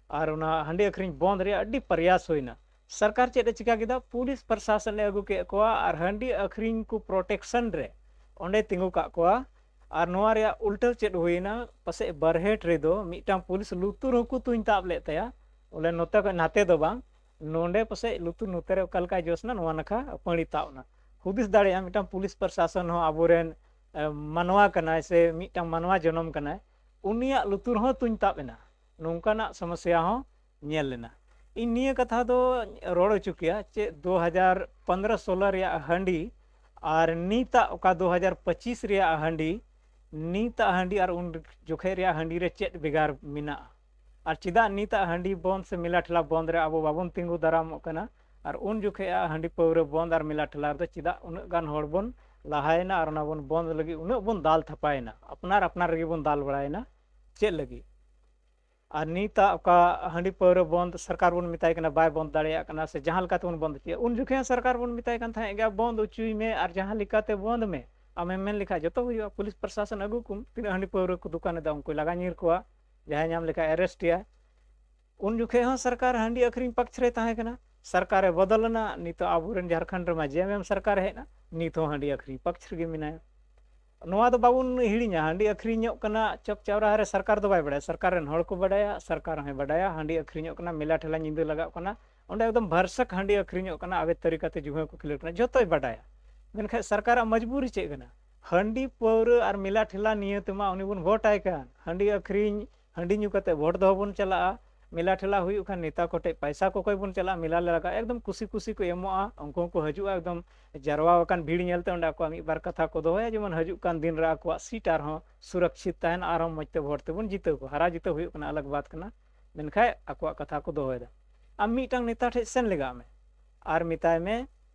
ᱟᱨ ᱚᱱᱟ ᱦᱟᱺᱰᱤ ᱟᱹᱠᱷᱨᱤᱧ ᱵᱚᱱᱫ ᱨᱮᱭᱟᱜ ᱟᱹᱰᱤ ᱯᱨᱚᱭᱟᱥ ᱦᱩᱭᱱᱟ᱾ ᱥᱚᱨᱠᱟᱨ ᱪᱮᱫ ᱮ ᱪᱤᱠᱟ ᱠᱮᱫᱟ? ᱯᱩᱞᱤᱥ ᱯᱨᱚᱥᱟᱥᱚᱱ ᱮ ᱟᱹᱜᱩ ᱠᱮᱫ ᱠᱚᱣᱟ ᱟᱨ ᱦᱟᱺᱰᱤ ᱟᱹᱠᱷᱨᱤᱧ ᱠᱚ ᱯᱨᱚᱴᱮᱠᱥᱚᱱ ᱨᱮ ᱚᱸᱰᱮ ᱛᱤᱸᱜᱩ ᱠᱟᱜ ᱠᱚᱣᱟ᱾ ᱟᱨ ᱱᱚᱣᱟ ᱨᱮᱭᱟᱜ ᱩᱞᱴᱟᱹ ᱪᱮᱫ ᱦᱩᱭᱱᱟ? ᱯᱟᱥᱮᱡ ᱵᱟᱨᱦᱮᱴ ᱨᱮᱫᱚ ᱢᱤᱫᱴᱟᱝ ᱯᱩᱞᱤᱥ ᱞᱩᱛᱩᱨ ᱦᱚᱸᱠᱚ ᱛᱩᱧ ᱛᱟᱵ ᱞᱮᱫ ᱛᱟᱭᱟ, ᱵᱚᱞᱮ ᱱᱚᱛᱮ ᱠᱷᱚᱱ ᱱᱟᱛᱮ ᱫᱚ ᱵᱟᱝ, ᱱᱚᱰᱮ ᱯᱟᱥᱮᱡ ᱞᱩᱛᱩᱨ ᱱᱚᱛᱮ ᱨᱮ ᱚᱠᱟ ᱞᱮᱠᱟᱭ ᱡᱚᱥ ᱮᱱᱟ, ᱱᱚᱣᱟ ᱱᱟᱠᱷᱟ ᱯᱟᱹᱲᱤ ᱛᱟᱵ ᱮᱱᱟ᱾ ᱦᱩᱫᱤᱥ ᱫᱟᱲᱮᱭᱟᱜᱼᱟ, ᱢᱤᱫᱴᱟᱝ ᱯᱩᱞᱤᱥ ᱯᱨᱚᱥᱟᱥᱚᱱ ᱦᱚᱸ ᱟᱵᱚᱨᱮᱱ ᱮ, ᱢᱟᱱᱣᱟ ᱠᱟᱱᱟᱭ ᱥᱮ ᱢᱤᱫᱴᱟᱝ ᱢᱟᱱᱣᱟ ᱡᱚᱱᱚᱢ ᱠᱟᱱᱟᱭ, ᱩᱱᱤᱭᱟᱜ ᱞᱩᱛᱩᱨ ᱦᱚᱸ ᱛᱩᱧ ᱛᱟᱵ ᱮᱱᱟ᱾ ᱱᱚᱝᱠᱟᱱᱟᱜ ᱥᱚᱢᱚᱥᱭᱟ ᱦᱚᱸ ᱧᱮᱞ ᱞᱮᱱᱟ᱾ ᱤᱧ ᱱᱤᱭᱟᱹ ᱠᱟᱛᱷᱟ ᱫᱚ ᱨᱚᱲ ᱦᱚᱪᱚ ᱠᱮᱭᱟ, ᱪᱮᱫ ᱫᱩ ᱦᱟᱡᱟᱨ ᱯᱚᱱᱫᱽᱨᱚ ᱥᱳᱞᱳ ᱨᱮᱭᱟᱜ ᱦᱟᱺᱰᱤ ᱟᱨ ᱱᱤᱛᱟᱜ ᱚᱠᱟ ᱫᱩ ᱦᱟᱡᱟᱨ ᱯᱚᱸᱪᱤᱥ ᱨᱮᱭᱟᱜ ᱦᱟᱺᱰᱤ, ᱱᱤᱛᱟᱜ ᱦᱟᱺᱰᱤ ᱟᱨ ᱩᱱ ᱡᱚᱠᱷᱮᱡ ᱨᱮᱭᱟᱜ ᱦᱟᱺᱰᱤ ᱨᱮ ᱪᱮᱫ ᱵᱷᱮᱜᱟᱨ ᱢᱮᱱᱟᱜᱼᱟ? ᱟᱨ ᱪᱮᱫᱟᱜ ᱱᱤᱛᱟᱜ ᱦᱟᱺᱰᱤ ᱵᱚᱱᱫ ᱥᱮ ᱢᱮᱞᱟ ᱴᱷᱮᱞᱟ ᱵᱚᱱᱫ ᱨᱮ ᱟᱵᱚ ᱵᱟᱵᱚᱱ ᱛᱤᱸᱜᱩ ᱫᱟᱨᱟᱢᱚᱜ ᱠᱟᱱᱟ? ᱟᱨ ᱩᱱ ᱡᱚᱠᱷᱮᱡ ᱦᱟᱺᱰᱤ ᱯᱟᱹᱣᱨᱟᱹ ᱵᱚᱱᱫ ᱟᱨ ᱢᱮᱞᱟ ᱴᱷᱮᱞᱟ ᱨᱮᱫᱚ ᱪᱮᱫᱟᱜ ᱩᱱᱟᱹᱜ ᱜᱟᱱ ᱦᱚᱲ ᱵᱚᱱ ᱞᱟᱦᱟᱭᱮᱱᱟ ᱟᱨ ᱚᱱᱟ ᱵᱚᱱ ᱵᱚᱱᱫ ᱞᱟᱹᱜᱤᱫ ᱩᱱᱟᱹᱜ ᱵᱚᱱ ᱫᱟᱞ ᱛᱷᱟᱯᱟᱭᱮᱱᱟ? ᱟᱯᱱᱟᱨ ᱟᱯᱱᱟᱨ ᱨᱮᱜᱮ ᱵᱚᱱ ᱫᱟᱞ ᱵᱟᱲᱟᱭᱮᱱᱟ᱾ ᱪᱮᱫ ᱞᱟᱹᱜᱤᱫ? ᱟᱨ ᱱᱤᱛᱟᱜ ᱚᱠᱟ ᱦᱟᱺᱰᱤ ᱯᱟᱹᱣᱨᱟᱹ ᱵᱚᱱᱫ ᱥᱚᱨᱠᱟᱨ ᱵᱚᱱ ᱢᱮᱛᱟᱭ ᱠᱟᱱᱟ, ᱵᱟᱭ ᱵᱚᱱᱫ ᱫᱟᱲᱮᱭᱟᱜ ᱠᱟᱱᱟ, ᱥᱮ ᱡᱟᱦᱟᱸ ᱞᱮᱠᱟ ᱛᱮᱵᱚᱱ ᱵᱚᱱᱫ ᱦᱚᱪᱚᱭᱟ, ᱩᱱ ᱡᱚᱠᱷᱮᱡ ᱦᱚᱸ ᱥᱚᱨᱠᱟᱨ ᱵᱚᱱ ᱢᱮᱛᱟᱭ ᱠᱟᱱ ᱛᱟᱦᱮᱸᱫ ᱜᱮ, "ᱵᱚᱱᱫ ᱦᱚᱪᱚᱭ ᱢᱮ ᱟᱨ ᱡᱟᱦᱟᱸ ᱞᱮᱠᱟᱛᱮ ᱵᱚᱱᱫ ᱢᱮ, ᱟᱢᱮᱢ ᱢᱮᱱ ᱞᱮᱠᱷᱟᱡ ᱡᱚᱛᱚ ᱦᱩᱭᱩᱜᱼᱟ, ᱯᱩᱞᱤᱥ ᱯᱨᱚᱥᱟᱥᱚᱱ ᱟᱹᱜᱩ ᱠᱚᱢ, ᱛᱤᱱᱟᱹᱜ ᱦᱟᱺᱰᱤ ᱯᱟᱹᱣᱨᱟᱹ ᱠᱚ ᱫᱚᱠᱟᱱ ᱮᱫᱟ ᱩᱱᱠᱩ ᱞᱟᱜᱟ ᱧᱤᱨ ᱠᱚᱣᱟ, ᱡᱟᱦᱟᱸᱭ ᱧᱟᱢ ᱞᱮᱠᱷᱟᱡ ᱟᱨᱮᱥᱴ ᱮᱭᱟ᱾" ᱩᱱ ᱡᱚᱠᱷᱮᱡ ᱦᱚᱸ ᱥᱚᱨᱠᱟᱨ ᱦᱟᱺᱰᱤ ᱟᱹᱠᱷᱨᱤᱧ ᱯᱟᱠᱷ ᱨᱮ ᱛᱟᱦᱮᱸ ᱠᱟᱱᱟ, ᱥᱚᱨᱠᱟᱨᱮ ᱵᱚᱫᱚᱞ ᱮᱱᱟ, ᱱᱤᱛᱚᱜ ᱟᱵᱚᱨᱮᱱ ᱡᱷᱟᱲᱠᱷᱚᱸᱰ ᱨᱮᱢᱟ ᱡᱮ ᱮᱢ ᱮᱢ ᱥᱚᱨᱠᱟᱨᱮ ᱦᱮᱡ ᱮᱱᱟ, ᱱᱤᱛ ᱦᱚᱸ ᱦᱟᱺᱰᱤ ᱟᱹᱠᱷᱨᱤᱧ ᱯᱟᱠᱷ ᱨᱮᱜᱮ ᱢᱮᱱᱟᱭᱟ᱾ ᱱᱚᱣᱟ ᱫᱚ ᱵᱟᱵᱚᱱ ᱦᱤᱲᱤᱧᱟ, ᱦᱟᱺᱰᱤ ᱟᱹᱠᱷᱨᱤᱧᱚᱜ ᱠᱟᱱᱟ ᱪᱚᱠ ᱪᱟᱣᱨᱟᱦᱟ ᱨᱮ, ᱥᱚᱨᱠᱟᱨ ᱫᱚ ᱵᱟᱭ ᱵᱟᱲᱟᱭᱟ, ᱥᱚᱨᱠᱟᱨ ᱨᱮᱱ ᱦᱚᱲ ᱠᱚ ᱵᱟᱰᱟᱭᱟ, ᱥᱚᱨᱠᱟᱨ ᱦᱚᱸᱭ ᱵᱟᱰᱟᱭᱟ, ᱦᱟᱺᱰᱤ ᱟᱹᱠᱷᱨᱤᱧᱚᱜ ᱠᱟᱱᱟ, ᱢᱮᱞᱟ ᱴᱷᱮᱞᱟ ᱧᱤᱫᱟᱹ ᱞᱟᱜᱟᱜ ᱠᱟᱱᱟ, ᱚᱸᱰᱮ ᱮᱠᱫᱚᱢ ᱵᱷᱟᱨᱥᱟᱠ ᱦᱟᱺᱰᱤ ᱟᱹᱠᱷᱨᱤᱧᱚᱜ ᱠᱟᱱᱟ, ᱟᱵᱮ ᱛᱟᱹᱨᱤᱠᱟᱛᱮ ᱡᱩᱦᱟᱹ ᱠᱚ ᱠᱷᱮᱞᱳᱰ ᱠᱟᱱᱟ, ᱡᱚᱛᱚᱭ ᱵᱟᱰᱟᱭᱟ᱾ ᱢᱮᱱᱠᱷᱟᱱ ᱥᱚᱨᱠᱟᱨᱟᱜ ᱢᱚᱡᱽᱵᱩᱨᱤ ᱪᱮᱫ ᱠᱟᱱᱟ? ᱦᱟᱺᱰᱤ ᱯᱟᱹᱣᱨᱟᱹ ᱟᱨ ᱢᱮᱞᱟ ᱴᱷᱮᱞᱟ ᱱᱤᱭᱟᱹ ᱛᱮᱢᱟ ᱩᱱᱤ ᱵᱚᱱ ᱵᱷᱳᱴ ᱟᱭ ᱠᱟᱱ, ᱦᱟᱺᱰᱤ ᱟᱹᱠᱷᱨᱤᱧ, ᱦᱟᱺᱰᱤ ᱧᱩ ᱠᱟᱛᱮ ᱵᱷᱳᱴ ᱫᱚᱦᱚ ᱵᱚᱱ ᱪᱟᱞᱟᱜᱼᱟ, ᱢᱮᱞᱟ ᱴᱷᱮᱞᱟ ᱦᱩᱭᱩᱜ ᱠᱷᱟᱱ ᱱᱮᱛᱟ ᱠᱚᱴᱷᱮᱡ ᱯᱟᱭᱥᱟ ᱠᱚᱠᱚᱭ ᱵᱚᱱ ᱪᱟᱞᱟᱜᱼᱟ, ᱢᱮᱞᱟ ᱞᱮ ᱞᱟᱜᱟᱜᱼᱟ, ᱮᱠᱫᱚᱢ ᱠᱩᱥᱤ ᱠᱩᱥᱤ ᱠᱚ ᱮᱢᱚᱜᱼᱟ, ᱩᱱᱠᱩ ᱦᱚᱸᱠᱚ ᱦᱤᱡᱩᱜᱼᱟ, ᱮᱠᱫᱚᱢ ᱡᱟᱨᱣᱟ ᱟᱠᱟᱱ ᱵᱷᱤᱲ ᱧᱮᱞᱛᱮ ᱚᱸᱰᱮ ᱟᱠᱚᱣᱟᱜ ᱢᱤᱫ ᱵᱟᱨ ᱠᱟᱛᱷᱟ ᱠᱚ ᱫᱚᱦᱚᱭᱟ, ᱡᱮᱢᱚᱱ ᱦᱤᱡᱩᱜ ᱠᱟᱱ ᱫᱤᱱ ᱨᱮ ᱟᱠᱚᱣᱟᱜ ᱥᱤᱴ ᱟᱨᱦᱚᱸ ᱥᱩᱨᱚᱠᱪᱷᱤᱛ ᱛᱟᱦᱮᱱ, ᱟᱨᱦᱚᱸ ᱢᱚᱡᱽ ᱛᱮ ᱵᱷᱳᱴ ᱛᱮᱵᱚᱱ ᱡᱤᱛᱟᱹᱣ ᱠᱚᱣᱟ᱾ ᱦᱟᱨᱟ ᱡᱤᱛᱟᱹᱣ ᱦᱩᱭᱩᱜ ᱠᱟᱱᱟ, ᱟᱞᱟᱜᱽ ᱵᱟᱛ ᱠᱟᱱᱟ, ᱢᱮᱱᱠᱷᱟᱡ ᱟᱠᱚᱣᱟᱜ ᱠᱟᱛᱷᱟ ᱠᱚ ᱫᱚᱦᱚᱭᱮᱫᱟ᱾ ᱟᱢ ᱢᱤᱫᱴᱟᱝ ᱱᱮᱛᱟ ᱴᱷᱮᱡ ᱥᱮᱱ ᱞᱮᱜᱟᱜ ᱢᱮ ᱟᱨ ᱢᱮᱛᱟᱭ ᱢᱮ,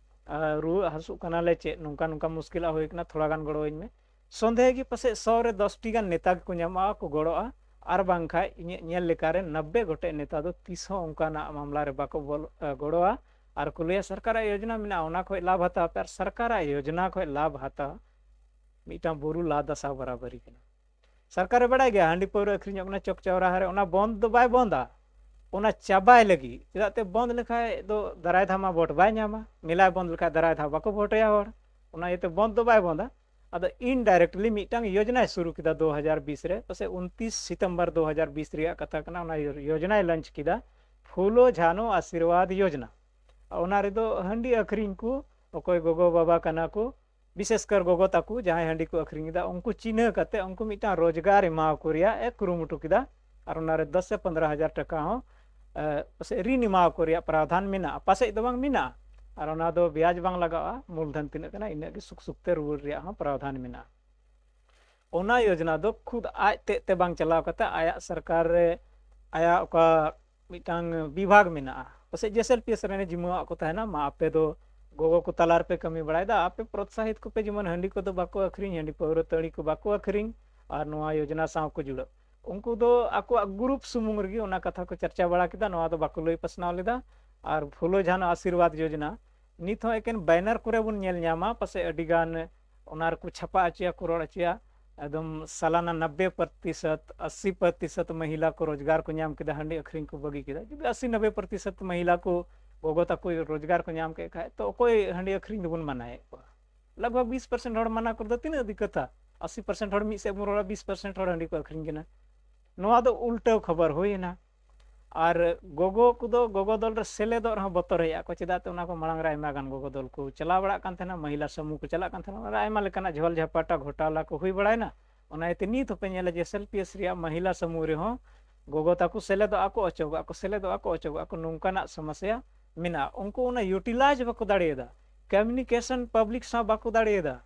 "ᱟᱨ ᱨᱩᱣᱟᱹᱜ ᱦᱟᱹᱥᱩᱜ ᱠᱟᱱᱟᱞᱮ, ᱪᱮᱫ ᱱᱚᱝᱠᱟ ᱱᱚᱝᱠᱟ ᱢᱩᱥᱠᱤᱞᱟᱜ ᱦᱩᱭ ᱠᱟᱱᱟ, ᱛᱷᱚᱲᱟ ᱜᱟᱱ ᱜᱚᱲᱚᱣᱟᱹᱧ ᱢᱮ᱾" ᱥᱚᱱᱫᱮᱦ ᱜᱮ ᱯᱟᱥᱮᱡ ᱥᱚ ᱨᱮ ᱫᱚᱥ ᱴᱤ ᱜᱟᱱ ᱱᱮᱛᱟ ᱜᱮᱠᱚ ᱧᱟᱢᱚᱜᱼᱟ, ᱠᱚ ᱜᱚᱲᱚᱜᱼᱟ, ᱟᱨ ᱵᱟᱝᱠᱷᱟᱡ ᱤᱧᱟᱹᱜ ᱧᱮᱞ ᱞᱮᱠᱟᱨᱮ ᱱᱚᱵᱵᱮ ᱜᱚᱴᱮᱡ ᱱᱮᱛᱟ ᱫᱚ ᱛᱤᱥ ᱦᱚᱸ ᱚᱱᱠᱟᱱᱟᱜ ᱢᱟᱢᱞᱟ ᱨᱮ ᱵᱟᱠᱚ ᱵᱚᱞ-, ᱮ, ᱜᱚᱲᱚᱜᱼᱟ᱾ ᱟᱨ ᱠᱚ ᱞᱟᱹᱭᱟ, "ᱥᱚᱨᱠᱟᱨᱟᱜ ᱭᱳᱡᱽᱱᱟ ᱢᱮᱱᱟᱜᱼᱟ, ᱚᱱᱟ ᱠᱷᱚᱡ ᱞᱟᱵᱷ ᱦᱟᱛᱟᱣ ᱯᱮ", ᱟᱨ ᱥᱚᱨᱠᱟᱨᱟᱜ ᱭᱳᱡᱽᱱᱟ ᱠᱷᱚᱡ ᱞᱟᱵᱷ ᱦᱟᱛᱟᱣ ᱢᱤᱫᱴᱟᱝ ᱵᱩᱨᱩ ᱞᱟ ᱫᱟᱥᱟ ᱵᱟᱨᱟᱵᱟᱨᱤ ᱠᱟᱱᱟ᱾ ᱥᱚᱨᱠᱟᱨᱮ ᱵᱟᱲᱟᱭ ᱜᱮᱭᱟ ᱦᱟᱺᱰᱤ ᱯᱟᱹᱣᱨᱟᱹ ᱟᱹᱠᱷᱨᱤᱧᱚᱜ ᱠᱟᱱᱟ ᱪᱚᱠ ᱪᱟᱣᱨᱟᱦᱟ ᱨᱮ, ᱚᱱᱟ ᱵᱚᱱᱫ ᱫᱚ ᱵᱟᱭ ᱵᱚᱱᱫᱟ, ᱚᱱᱟ ᱪᱟᱵᱟᱭ ᱞᱟᱹᱜᱤᱫ᱾ ᱪᱮᱫᱟᱜ ᱛᱮ ᱵᱚᱱᱫ ᱞᱮᱠᱷᱟᱡ ᱫᱚ ᱫᱟᱨᱟᱭ ᱫᱷᱟᱣ ᱢᱟ ᱵᱷᱳᱴ ᱵᱟᱭ ᱧᱟᱢᱟ, ᱢᱮᱞᱟᱭ ᱵᱚᱱᱫ ᱞᱮᱠᱷᱟᱡ ᱫᱟᱨᱟᱭ ᱫᱷᱟᱣ ᱵᱟᱠᱚ ᱵᱷᱳᱴ ᱟᱭᱟ ᱦᱚᱲ, ᱚᱱᱟ ᱤᱭᱟᱹᱛᱮ ᱵᱚᱱᱫ ᱫᱚ ᱵᱟᱭ ᱵᱚᱱᱫᱟ᱾ ᱟᱫᱚ indirectly ᱢᱤᱫᱴᱟᱝ ᱭᱳᱡᱽᱱᱟᱭ ᱥᱩᱨᱩ ᱠᱮᱫᱟ ᱫᱩ ᱦᱟᱡᱟᱨ ᱵᱤᱥ ᱨᱮ, ᱯᱟᱥᱮᱡ ᱩᱱᱛᱤᱥ ᱥᱤᱛᱚᱢᱵᱚᱨ ᱫᱩ ᱦᱟᱡᱟᱨ ᱵᱤᱥ ᱨᱮᱭᱟᱜ ᱠᱟᱛᱷᱟ ᱠᱟᱱᱟ, ᱚᱱᱟ ᱭᱳ-, ᱭᱳᱡᱽᱱᱟᱭ ᱞᱚᱧᱪ ᱠᱮᱫᱟ, ᱯᱷᱩᱞᱳ ᱡᱷᱟᱱᱳ ᱟᱥᱤᱨᱵᱟᱫᱽ ᱭᱳᱡᱽᱱᱟ᱾ ᱚᱱᱟ ᱨᱮᱫᱚ ᱦᱟᱺᱰᱤ ᱟᱹᱠᱷᱨᱤᱧ ᱠᱚ, ᱚᱠᱚᱭ ᱜᱚᱜᱚ ᱵᱟᱵᱟ ᱠᱟᱱᱟ ᱠᱚ, ᱵᱤᱥᱮᱥ ᱠᱟᱨ ᱜᱚᱜᱚ ᱛᱟᱠᱚ ᱡᱟᱦᱟᱸᱭ ᱦᱟᱺᱰᱤ ᱠᱚ ᱟᱹᱠᱷᱨᱤᱧ ᱮᱫᱟ, ᱩᱱᱠᱩ ᱪᱤᱱᱦᱟᱹ ᱠᱟᱛᱮ ᱩᱱᱠᱩ ᱢᱤᱫᱴᱟᱝ ᱨᱳᱡᱽᱜᱟᱨ ᱮᱢᱟᱣ ᱠᱚ ᱨᱮᱭᱟᱜ ᱮ ᱠᱩᱨᱩᱢᱩᱴᱩ ᱠᱮᱫᱟ᱾ ᱟᱨ ᱚᱱᱟ ᱨᱮ ᱫᱚᱥ ᱥᱮ ᱯᱚᱱᱫᱽᱨᱚ ᱦᱟᱡᱟᱨ ᱴᱟᱠᱟ ᱦᱚᱸ, ᱮ, ᱯᱟᱥᱮᱡ ᱨᱤᱱ ᱮᱢᱟᱣ ᱠᱚ ᱨᱮᱭᱟᱜ ᱯᱨᱟᱣᱫᱷᱟᱱ ᱢᱮᱱᱟᱜᱼᱟ, ᱯᱟᱥᱮᱡ ᱫᱚ ᱵᱟᱝ ᱢᱮᱱᱟᱜᱼᱟ᱾ ᱟᱨ ᱚᱱᱟ ᱫᱚ ᱵᱭᱟᱡᱽ ᱵᱟᱝ ᱞᱟᱜᱟᱜᱼᱟ, ᱢᱩᱞᱫᱷᱚᱱ ᱛᱤᱱᱟᱹᱜ ᱠᱟᱱᱟ ᱤᱱᱟᱹᱜ ᱜᱮ ᱥᱩᱠ ᱥᱩᱠ ᱛᱮ ᱨᱩᱣᱟᱹᱲ ᱨᱮᱭᱟᱜ ᱦᱚᱸ ᱯᱨᱟᱣᱫᱷᱟᱱ ᱢᱮᱱᱟᱜᱼᱟ᱾ ᱚᱱᱟ ᱭᱳᱡᱽᱱᱟ ᱫᱚ ᱠᱷᱩᱫ ᱟᱡ ᱛᱮᱫ ᱛᱮ ᱵᱟᱝ ᱪᱟᱞᱟᱣ ᱠᱟᱛᱮ ᱟᱭᱟᱜ ᱥᱚᱨᱠᱟᱨ ᱨᱮ ᱟᱭᱟᱜ ᱚᱠᱟ ᱢᱤᱫᱴᱟᱝ ᱵᱤᱵᱷᱟᱜᱽ ᱢᱮᱱᱟᱜᱼᱟ, ᱯᱟᱥᱮᱡ ᱡᱮᱥᱮᱞ ᱯᱤᱭᱮᱥ ᱨᱮᱱ ᱡᱤᱢᱟᱹᱣᱟᱜ ᱠᱚ ᱛᱟᱦᱮᱱᱟ, ᱢᱟ ᱟᱯᱮ ᱫᱚ ᱜᱚᱜᱚ ᱠᱚ ᱛᱟᱞᱟ ᱨᱮᱯᱮ ᱠᱟᱹᱢᱤ ᱵᱟᱲᱟᱭᱮᱫᱟ, ᱟᱯᱮ ᱯᱨᱚᱛᱥᱟᱦᱤᱛ ᱠᱚᱯᱮ, ᱡᱮᱢᱚᱱ ᱦᱟᱺᱰᱤ ᱠᱚᱫᱚ ᱵᱟᱠᱚ ᱟᱹᱠᱷᱨᱤᱧ, ᱦᱟᱺᱰᱤ ᱯᱟᱹᱣᱨᱟᱹ ᱛᱟᱹᱲᱤ ᱠᱚ ᱵᱟᱠᱚ ᱟᱹᱠᱷᱨᱤᱧ, ᱟᱨ ᱱᱚᱣᱟ ᱭᱳᱡᱽᱱᱟ ᱥᱟᱶ ᱠᱚ ᱡᱩᱲᱟᱹᱜ᱾ ᱩᱱᱠᱩ ᱫᱚ ᱟᱠᱚᱣᱟᱜ ᱜᱨᱩᱯ ᱥᱩᱢᱩᱝ ᱨᱮᱜᱮ ᱚᱱᱟ ᱠᱟᱛᱷᱟ ᱠᱚ ᱪᱟᱨᱪᱟ ᱵᱟᱲᱟ ᱠᱮᱫᱟ, ᱱᱚᱣᱟ ᱫᱚ ᱵᱟᱠᱚ ᱞᱟᱹᱭ ᱯᱟᱥᱱᱟᱣ ᱞᱮᱫᱟ᱾ ᱟᱨ ᱯᱷᱩᱞᱳ ᱡᱷᱟᱱᱳ ᱟᱥᱤᱨᱵᱟᱫᱽ ᱭᱳᱡᱽᱱᱟ ᱱᱤᱛ ᱦᱚᱸ ᱮᱠᱮᱱ ᱵᱮᱱᱟᱨ ᱠᱚᱨᱮ ᱵᱚᱱ ᱧᱮᱞ ᱧᱟᱢᱟ, ᱯᱟᱥᱮᱡ ᱟᱹᱰᱤ ᱜᱟᱱ ᱚᱱᱟ ᱨᱮᱠᱚ ᱪᱷᱟᱯᱟ ᱦᱚᱪᱚᱭᱟ, ᱠᱚ ᱨᱚᱲ ᱦᱚᱪᱚᱭᱟ, ᱮᱠᱫᱚᱢ ᱥᱟᱞᱟᱱᱟ ᱱᱚᱵᱵᱮ ᱯᱨᱚᱛᱤᱥᱚᱛ, ᱟᱥᱤ ᱯᱨᱚᱛᱤᱥᱚᱛ ᱢᱚᱦᱤᱞᱟ ᱠᱚ ᱨᱳᱡᱽᱜᱟᱨ ᱠᱚ ᱧᱟᱢ ᱠᱮᱫᱟ, ᱦᱟᱺᱰᱤ ᱟᱹᱠᱷᱨᱤᱧ ᱠᱚ ᱵᱟᱹᱜᱤ ᱠᱮᱫᱟ᱾ ᱡᱩᱫᱤ ᱟᱥᱤ ᱱᱚᱵᱵᱮ ᱯᱨᱚᱛᱤᱥᱚᱛ ᱢᱚᱦᱤᱞᱟ ᱠᱚ, ᱜᱚᱜᱚ ᱛᱟᱠᱚ ᱨᱳᱡᱽᱜᱟᱨ ᱠᱚ ᱧᱟᱢ ᱠᱮᱫ ᱠᱷᱟᱡ, ᱛᱚ ᱚᱠᱚᱭ ᱦᱟᱺᱰᱤ ᱟᱹᱠᱷᱨᱤᱧ ᱫᱚᱵᱚᱱ ᱢᱟᱱᱟᱭᱮᱫ ᱠᱚᱣᱟ? ᱞᱟᱜᱽ ᱵᱷᱟᱜᱽ ᱵᱤᱥ ᱯᱟᱨᱥᱮᱱᱴ ᱦᱚᱲ ᱢᱟᱱᱟ ᱠᱚᱨᱮ ᱫᱚ ᱛᱤᱱᱟᱹᱜ ᱫᱤᱠᱠᱟᱹᱛᱟ? ᱟᱥᱤ ᱯᱟᱨᱥᱮᱱᱴ ᱦᱚᱲ ᱢᱤᱫ ᱥᱮᱫ ᱵᱚᱱ ᱨᱚᱲᱟ, ᱵᱤᱥ ᱯᱟᱨᱥᱮᱱᱴ ᱦᱚᱲ ᱦᱟᱺᱰᱤ ᱠᱚ ᱟᱹᱠᱷᱨᱤᱧ ᱠᱟᱱᱟ᱾ ᱱᱚᱣᱟ ᱫᱚ ᱩᱞᱴᱟᱹᱣ ᱠᱷᱚᱵᱚᱨ ᱦᱩᱭᱮᱱᱟ᱾ ᱟᱨ ᱜᱚᱜᱚ ᱠᱚᱫᱚ ᱜᱚᱜᱚ ᱫᱚᱞ ᱨᱮ ᱥᱮᱞᱮᱫᱚᱜ ᱨᱮᱦᱚᱸ ᱵᱚᱛᱚᱨ ᱦᱮᱡ ᱟᱠᱚ, ᱪᱮᱫᱟᱜ ᱛᱮ ᱚᱱᱟ ᱠᱚ ᱢᱟᱲᱟᱝ ᱨᱮ ᱟᱭᱢᱟ ᱜᱟᱱ ᱜᱚᱜᱚ ᱫᱚᱞ ᱠᱚ ᱪᱟᱞᱟᱣ ᱵᱟᱲᱟᱜ ᱠᱟᱱ ᱛᱟᱦᱮᱱᱟ, ᱢᱚᱦᱤᱞᱟ ᱥᱚᱢᱩᱦ ᱠᱚ ᱪᱟᱞᱟᱜ ᱠᱟᱱ ᱛᱟᱦᱮᱱᱟ, ᱚᱱᱟ ᱨᱮ ᱟᱭᱢᱟ ᱞᱮᱠᱟᱱᱟᱜ ᱡᱷᱚᱞ ᱡᱷᱟᱯᱟᱴᱟ ᱜᱷᱚᱴᱟᱞᱟ ᱠᱚ ᱦᱩᱭ ᱵᱟᱲᱟᱭᱮᱱᱟ᱾ ᱚᱱᱟ ᱤᱭᱟᱹᱛᱮ ᱱᱤᱛ ᱦᱚᱸᱯᱮ ᱧᱮᱞᱟ ᱡᱮ ᱮᱥ ᱮᱞ ᱯᱤ ᱮᱥ ᱨᱮᱭᱟᱜ ᱢᱚᱦᱤᱞᱟ ᱥᱚᱢᱩᱦ ᱨᱮᱦᱚᱸ ᱜᱚᱜᱚ ᱛᱟᱠᱚ ᱥᱮᱞᱮᱫᱚᱜ ᱟᱠᱚ, ᱚᱪᱚᱜᱚᱜ ᱟᱠᱚ, ᱥᱮᱞᱮᱫᱚᱜ ᱟᱠᱚ, ᱚᱪᱚᱜᱚᱜ ᱟᱠᱚ, ᱱᱚᱝᱠᱟᱱᱟᱜ ᱥᱚᱢᱚᱥᱭᱟ ᱢᱮᱱᱟᱜᱼᱟ᱾ ᱩᱱᱠᱩ ᱚᱱᱟ ᱤᱭᱩᱴᱤᱞᱟᱭᱤᱡᱽ ᱵᱟᱠᱚ ᱫᱟᱲᱮᱭᱟᱫᱟ, ᱠᱚᱢᱤᱭᱩᱱᱤᱠᱮᱥᱚᱱ ᱯᱟᱵᱽᱞᱤᱠ ᱥᱟᱶ ᱵᱟᱠᱚ ᱫᱟᱲᱮᱭᱟᱫᱟ᱾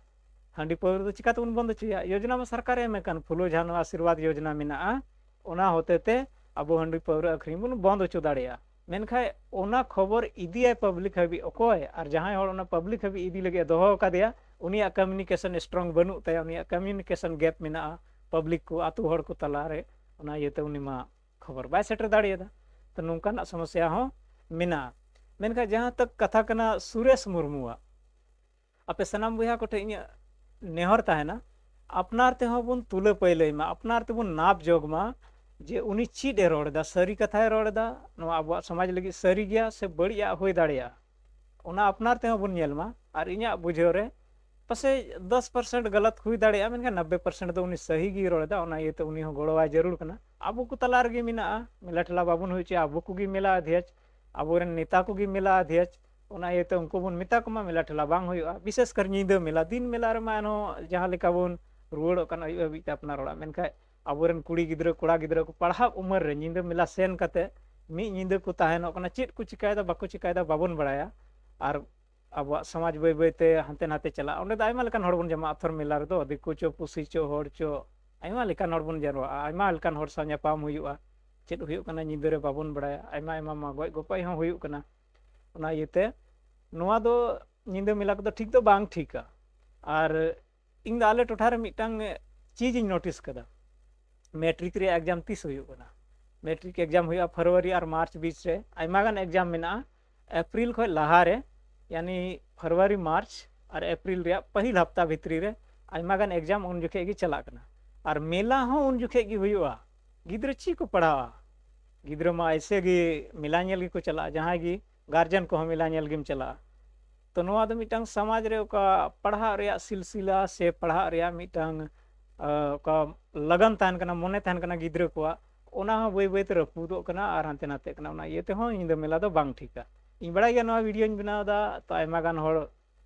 ᱦᱟᱺᱰᱤ ᱯᱟᱹᱣᱨᱟᱹ ᱫᱚ ᱪᱤᱠᱟᱹ ᱛᱮᱵᱚᱱ ᱵᱚᱱᱫᱚ ᱦᱚᱪᱚᱭᱟ? ᱭᱳᱡᱽᱱᱟ ᱢᱟ ᱥᱚᱨᱠᱟᱨᱮ ᱮᱢ ᱟᱠᱟᱱ, ᱯᱷᱩᱞᱳ ᱡᱷᱟᱱᱳ ᱟᱥᱤᱨᱵᱟᱫᱽ ᱭᱳᱡᱽᱱᱟ ᱢᱮᱱᱟᱜᱼᱟ, ᱚᱱᱟ ᱦᱚᱛᱮ ᱛᱮ ᱟᱵᱚ ᱦᱟᱺᱰᱤ ᱯᱟᱹᱣᱨᱟᱹ ᱟᱹᱠᱷᱨᱤᱧ ᱵᱚᱱ ᱵᱚᱱᱫ ᱦᱚᱪᱚ ᱫᱟᱲᱮᱭᱟᱜᱼᱟ᱾ ᱢᱮᱱᱠᱷᱟᱱ ᱚᱱᱟ ᱠᱷᱚᱵᱚᱨ ᱤᱫᱤᱭᱟᱭ ᱯᱟᱵᱽᱞᱤᱠ ᱦᱟᱹᱵᱤᱡ ᱚᱠᱚᱭ? ᱟᱨ ᱡᱟᱦᱟᱸᱭ ᱦᱚᱲ ᱚᱱᱟ ᱯᱟᱵᱽᱞᱤᱠ ᱦᱟᱹᱵᱤᱡ ᱤᱫᱤ ᱞᱟᱹᱜᱤᱫ ᱮ ᱫᱚᱦᱚ ᱟᱠᱟᱫᱮᱭᱟ, ᱩᱱᱤᱭᱟᱜ ᱠᱚᱢᱤᱭᱩᱱᱤᱠᱮᱥᱚᱱ ᱥᱴᱨᱚᱝ ᱵᱟᱹᱱᱩᱜ ᱛᱟᱭᱟ, ᱩᱱᱤᱭᱟᱜ ᱠᱚᱢᱤᱭᱩᱱᱤᱠᱮᱥᱚᱱ ᱜᱮᱯ ᱢᱮᱱᱟᱜᱼᱟ ᱯᱟᱵᱽᱞᱤᱠ ᱠᱚ, ᱟᱛᱳ ᱦᱚᱲ ᱠᱚ ᱛᱟᱞᱟᱨᱮ᱾ ᱚᱱᱟ ᱤᱭᱟᱹᱛᱮ ᱩᱱᱤ ᱢᱟ ᱠᱷᱚᱵᱚᱨ ᱵᱟᱭ ᱥᱮᱴᱮᱨ ᱫᱟᱲᱮᱭᱟᱫᱟ᱾ ᱛᱚ ᱱᱚᱝᱠᱟᱱᱟᱜ ᱥᱚᱢᱚᱥᱭᱟ ᱦᱚᱸ ᱢᱮᱱᱟᱜᱼᱟ᱾ ᱢᱮᱱᱠᱷᱟᱱ ᱡᱟᱦᱟᱸ ᱛᱚᱠ ᱠᱟᱛᱷᱟ ᱠᱟᱱᱟ ᱥᱩᱨᱮᱥ ᱢᱩᱨᱢᱩᱣᱟᱜ, ᱟᱯᱮ ᱥᱟᱱᱟᱢ ᱵᱚᱭᱦᱟ ᱠᱚᱴᱷᱮᱱ ᱤᱧᱟᱹᱜ ᱱᱮᱦᱚᱨ ᱛᱟᱦᱮᱱᱟ, ᱟᱯᱱᱟᱨ ᱛᱮᱦᱚᱸ ᱵᱚᱱ ᱛᱩᱞᱟᱹ ᱯᱟᱹᱭᱞᱟᱹᱭ ᱢᱟ, ᱟᱯᱱᱟᱨ ᱛᱮᱵᱚᱱ ᱱᱟᱯ ᱡᱚᱜᱽ ᱢᱟ ᱡᱮ ᱩᱱᱤ ᱪᱮᱫ ᱮ ᱨᱚᱲ ᱮᱫᱟ, ᱥᱟᱹᱨᱤ ᱠᱟᱛᱷᱟᱭ ᱨᱚᱲ ᱮᱫᱟ, ᱱᱚᱣᱟ ᱟᱵᱚᱣᱟᱜ ᱥᱚᱢᱟᱡᱽ ᱞᱟᱹᱜᱤᱫ ᱥᱟᱹᱨᱤ ᱜᱮᱭᱟ ᱥᱮ ᱵᱟᱹᱲᱤᱡ ᱟᱜ ᱦᱩᱭ ᱫᱟᱲᱮᱭᱟᱜᱼᱟ, ᱚᱱᱟ ᱟᱯᱱᱟᱨ ᱛᱮᱦᱚᱸ ᱵᱚᱱ ᱧᱮᱞ ᱢᱟ᱾ ᱟᱨ ᱤᱧᱟᱹᱜ ᱵᱩᱡᱷᱟᱹᱣ ᱨᱮ ᱯᱟᱥᱮᱡ ᱫᱚᱥ ᱯᱟᱨᱥᱮᱱᱴ ᱜᱟᱞᱟᱛ ᱦᱩᱭ ᱫᱟᱲᱮᱭᱟᱜᱼᱟ, ᱢᱮᱱᱠᱷᱟᱱ ᱱᱚᱵᱵᱳᱭ ᱯᱟᱨᱥᱮᱱᱴ ᱫᱚ ᱩᱱᱤ ᱥᱟᱹᱦᱤ ᱜᱮᱭ ᱨᱚᱲ ᱮᱫᱟ, ᱚᱱᱟ ᱤᱭᱟᱹᱛᱮ ᱩᱱᱤ ᱦᱚᱸ ᱜᱚᱲᱚᱣᱟᱭ ᱡᱟᱹᱨᱩᱲ ᱠᱟᱱᱟ᱾ ᱟᱵᱚ ᱠᱚ ᱛᱟᱞᱟ ᱨᱮᱜᱮ ᱢᱮᱱᱟᱜᱼᱟ, ᱢᱮᱞᱟ ᱴᱷᱮᱞᱟ ᱵᱟᱵᱚᱱ ᱦᱩᱭ ᱦᱚᱪᱚᱭᱟ, ᱟᱵᱚ ᱠᱚᱜᱮ ᱢᱮᱞᱟ ᱟᱫᱷᱭᱟᱪ, ᱟᱵᱚᱨᱮᱱ ᱱᱮᱛᱟ ᱠᱚᱜᱮ ᱢᱮᱞᱟ ᱟᱫᱷᱭᱟᱪ, ᱚᱱᱟ ᱤᱭᱟᱹᱛᱮ ᱩᱱᱠᱩ ᱵᱚᱱ ᱢᱮᱛᱟ ᱠᱚᱢᱟ ᱢᱮᱞᱟ ᱴᱷᱮᱞᱟ ᱵᱟᱝ ᱦᱩᱭᱩᱜᱼᱟ, ᱵᱤᱥᱮᱥ ᱠᱟᱨ ᱧᱤᱫᱟᱹ ᱢᱮᱞᱟ᱾ ᱫᱤᱱ ᱢᱮᱞᱟ ᱨᱮᱢᱟ ᱮᱱᱦᱚᱸ ᱡᱟᱦᱟᱸ ᱞᱮᱠᱟ ᱵᱚᱱ ᱨᱩᱣᱟᱹᱲᱚᱜ ᱠᱟᱱᱟ ᱟᱹᱭᱩᱵ ᱦᱟᱹᱵᱤᱡ ᱛᱮ ᱟᱯᱱᱟᱨ ᱚᱲᱟᱜ, ᱢᱮᱱᱠᱷᱟᱱ ᱟᱵᱚᱨᱮᱱ ᱠᱩᱲᱤ ᱜᱤᱫᱽᱨᱟᱹ ᱠᱚᱲᱟ ᱜᱤᱫᱽᱨᱟᱹ ᱠᱚ ᱯᱟᱲᱦᱟᱜ ᱩᱢᱮᱨ ᱨᱮ ᱧᱤᱫᱟᱹ ᱢᱮᱞᱟ ᱥᱮᱱ ᱠᱟᱛᱮ ᱢᱤᱫ ᱧᱤᱫᱟᱹ ᱠᱚ ᱛᱟᱦᱮᱱᱚᱜ ᱠᱟᱱᱟ, ᱪᱮᱫ ᱠᱚ ᱪᱤᱠᱟᱭᱮᱫᱟ ᱵᱟᱠᱚ ᱪᱤᱠᱟᱭᱮᱫᱟ ᱵᱟᱵᱚᱱ ᱵᱟᱲᱟᱭᱟ᱾ ᱟᱨ ᱟᱵᱚᱣᱟᱜ ᱥᱚᱢᱟᱡᱽ ᱵᱟᱹᱭ ᱵᱟᱹᱭ ᱛᱮ ᱦᱟᱱᱛᱮ ᱱᱟᱛᱮ ᱪᱟᱞᱟᱜᱼᱟ᱾ ᱚᱸᱰᱮ ᱫᱚ ᱟᱭᱢᱟ ᱞᱮᱠᱟᱱ ᱦᱚᱲ ᱵᱚᱱ ᱡᱟᱢᱟ, ᱟᱛᱷᱚᱨ ᱢᱮᱞᱟ ᱨᱮᱫᱚ ᱫᱤᱠᱩ ᱪᱚ ᱯᱩᱥᱤ ᱪᱚ ᱦᱚᱲ ᱪᱚ, ᱟᱭᱢᱟ ᱞᱮᱠᱟᱱ ᱦᱚᱲ ᱵᱚᱱ ᱡᱟᱨᱣᱟᱜᱼᱟ, ᱟᱭᱢᱟ ᱞᱮᱠᱟᱱ ᱦᱚᱲ ᱥᱟᱶ ᱧᱟᱯᱟᱢ ᱦᱩᱭᱩᱜᱼᱟ᱾ ᱪᱮᱫ ᱦᱩᱭᱩᱜ ᱠᱟᱱᱟ ᱧᱤᱫᱟᱹ ᱨᱮ ᱵᱟᱵᱚᱱ ᱵᱟᱲᱟᱭᱟ, ᱟᱭᱢᱟ ᱟᱭᱢᱟ ᱢᱟ ᱜᱚᱡ ᱜᱚᱯᱚᱡ ᱦᱚᱸ ᱦᱩᱭᱩᱜ ᱠᱟᱱᱟ᱾ ᱚᱱᱟ ᱤᱭᱟᱹᱛᱮ ᱱᱚᱣᱟ ᱫᱚ ᱧᱤᱫᱟᱹ ᱢᱮᱞᱟ ᱠᱚᱫᱚ ᱴᱷᱤᱠ ᱫᱚ ᱵᱟᱝ ᱴᱷᱤᱠᱟ᱾ ᱟᱨ ᱤᱧ ᱫᱚ ᱟᱞᱮ ᱴᱚᱴᱷᱟ ᱨᱮ ᱢᱤᱫᱴᱟᱝ ᱪᱤᱡᱽ ᱤᱧ ᱱᱳᱴᱤᱥ ᱠᱟᱫᱟ, ᱢᱮᱴᱨᱤᱠ ᱨᱮᱭᱟᱜ ᱮᱠᱡᱟᱢ ᱛᱤᱥ ᱦᱩᱭᱩᱜ ᱠᱟᱱᱟ? ᱢᱮᱴᱨᱤᱠ ᱮᱠᱡᱟᱢ ᱦᱩᱭᱩᱜᱼᱟ ᱯᱷᱮᱵᱽᱨᱩᱣᱟᱨᱤ ᱟᱨ ᱢᱟᱨᱪ ᱵᱤᱪ ᱨᱮ, ᱟᱭᱢᱟ ᱜᱟᱱ ᱮᱠᱡᱟᱢ ᱢᱮᱱᱟᱜᱼᱟ ᱮᱯᱨᱤᱞ ᱠᱷᱚᱱ ᱞᱟᱦᱟᱨᱮ, ᱭᱟᱱᱤ ᱯᱷᱮᱵᱽᱨᱩᱣᱟᱨᱤ ᱢᱟᱨᱪ ᱟᱨ ᱮᱯᱨᱤᱞ ᱨᱮᱭᱟᱜ ᱯᱟᱹᱦᱤᱞ ᱦᱟᱯᱛᱟ ᱵᱷᱤᱛᱨᱤ ᱨᱮ ᱟᱭᱢᱟ ᱜᱟᱱ ᱮᱠᱡᱟᱢ ᱩᱱ ᱡᱚᱠᱷᱮᱡ ᱜᱮ ᱪᱟᱞᱟᱜ ᱠᱟᱱᱟ᱾ ᱟᱨ ᱢᱮᱞᱟ ᱦᱚᱸ ᱩᱱ ᱡᱚᱠᱷᱮᱡ ᱜᱮ ᱦᱩᱭᱩᱜᱼᱟ᱾ ᱜᱤᱫᱽᱨᱟᱹ ᱪᱮᱫ ᱠᱚ ᱯᱟᱲᱦᱟᱣᱟ? ᱜᱤᱫᱽᱨᱟᱹ ᱢᱟ ᱮᱭᱥᱮ ᱜᱮ ᱢᱮᱞᱟ ᱧᱮᱞ ᱜᱮᱠᱚ ᱪᱟᱞᱟᱜᱼᱟ, ᱡᱟᱦᱟᱸᱭ ᱜᱮ ᱜᱟᱨᱡᱮᱱ ᱠᱚᱦᱚᱸ ᱢᱮᱞᱟ ᱧᱮᱞ ᱜᱮᱢ ᱪᱟᱞᱟᱜᱼᱟ᱾ ᱛᱚ ᱱᱚᱣᱟ ᱫᱚ ᱢᱤᱫᱴᱟᱝ ᱥᱚᱢᱟᱡᱽ ᱨᱮ ᱚᱠᱟ ᱯᱟᱲᱦᱟᱜ ᱨᱮᱭᱟᱜ ᱥᱤᱞᱥᱤᱞᱟ ᱥᱮ ᱯᱟᱲᱦᱟᱜ ᱨᱮᱭᱟᱜ ᱢᱤᱫᱴᱟᱝ ᱚᱠᱟ ᱞᱟᱜᱟᱱ ᱛᱟᱦᱮᱱ ᱠᱟᱱᱟ, ᱢᱚᱱᱮ ᱛᱟᱦᱮᱱ ᱠᱟᱱᱟ ᱜᱤᱫᱽᱨᱟᱹ ᱠᱚᱣᱟᱜ, ᱚᱱᱟ ᱦᱚᱸ ᱵᱟᱹᱭ ᱵᱟᱹᱭᱛᱮ ᱨᱟᱹᱯᱩᱫᱚᱜ ᱠᱟᱱᱟ ᱟᱨ ᱦᱟᱱᱛᱮ ᱱᱟᱛᱮᱜ ᱠᱟᱱᱟ᱾ ᱚᱱᱟ ᱤᱭᱟᱹ ᱛᱮᱦᱚᱸ ᱧᱤᱫᱟᱹ ᱢᱮᱞᱟ ᱫᱚ ᱵᱟᱝ ᱴᱷᱤᱠᱟ᱾ ᱤᱧ ᱵᱟᱲᱟᱭ ᱜᱮᱭᱟ ᱱᱚᱣᱟ ᱵᱷᱤᱰᱤᱭᱳᱧ ᱵᱮᱱᱟᱣ ᱮᱫᱟ, ᱛᱚ ᱟᱭᱢᱟ ᱜᱟᱱ ᱦᱚᱲ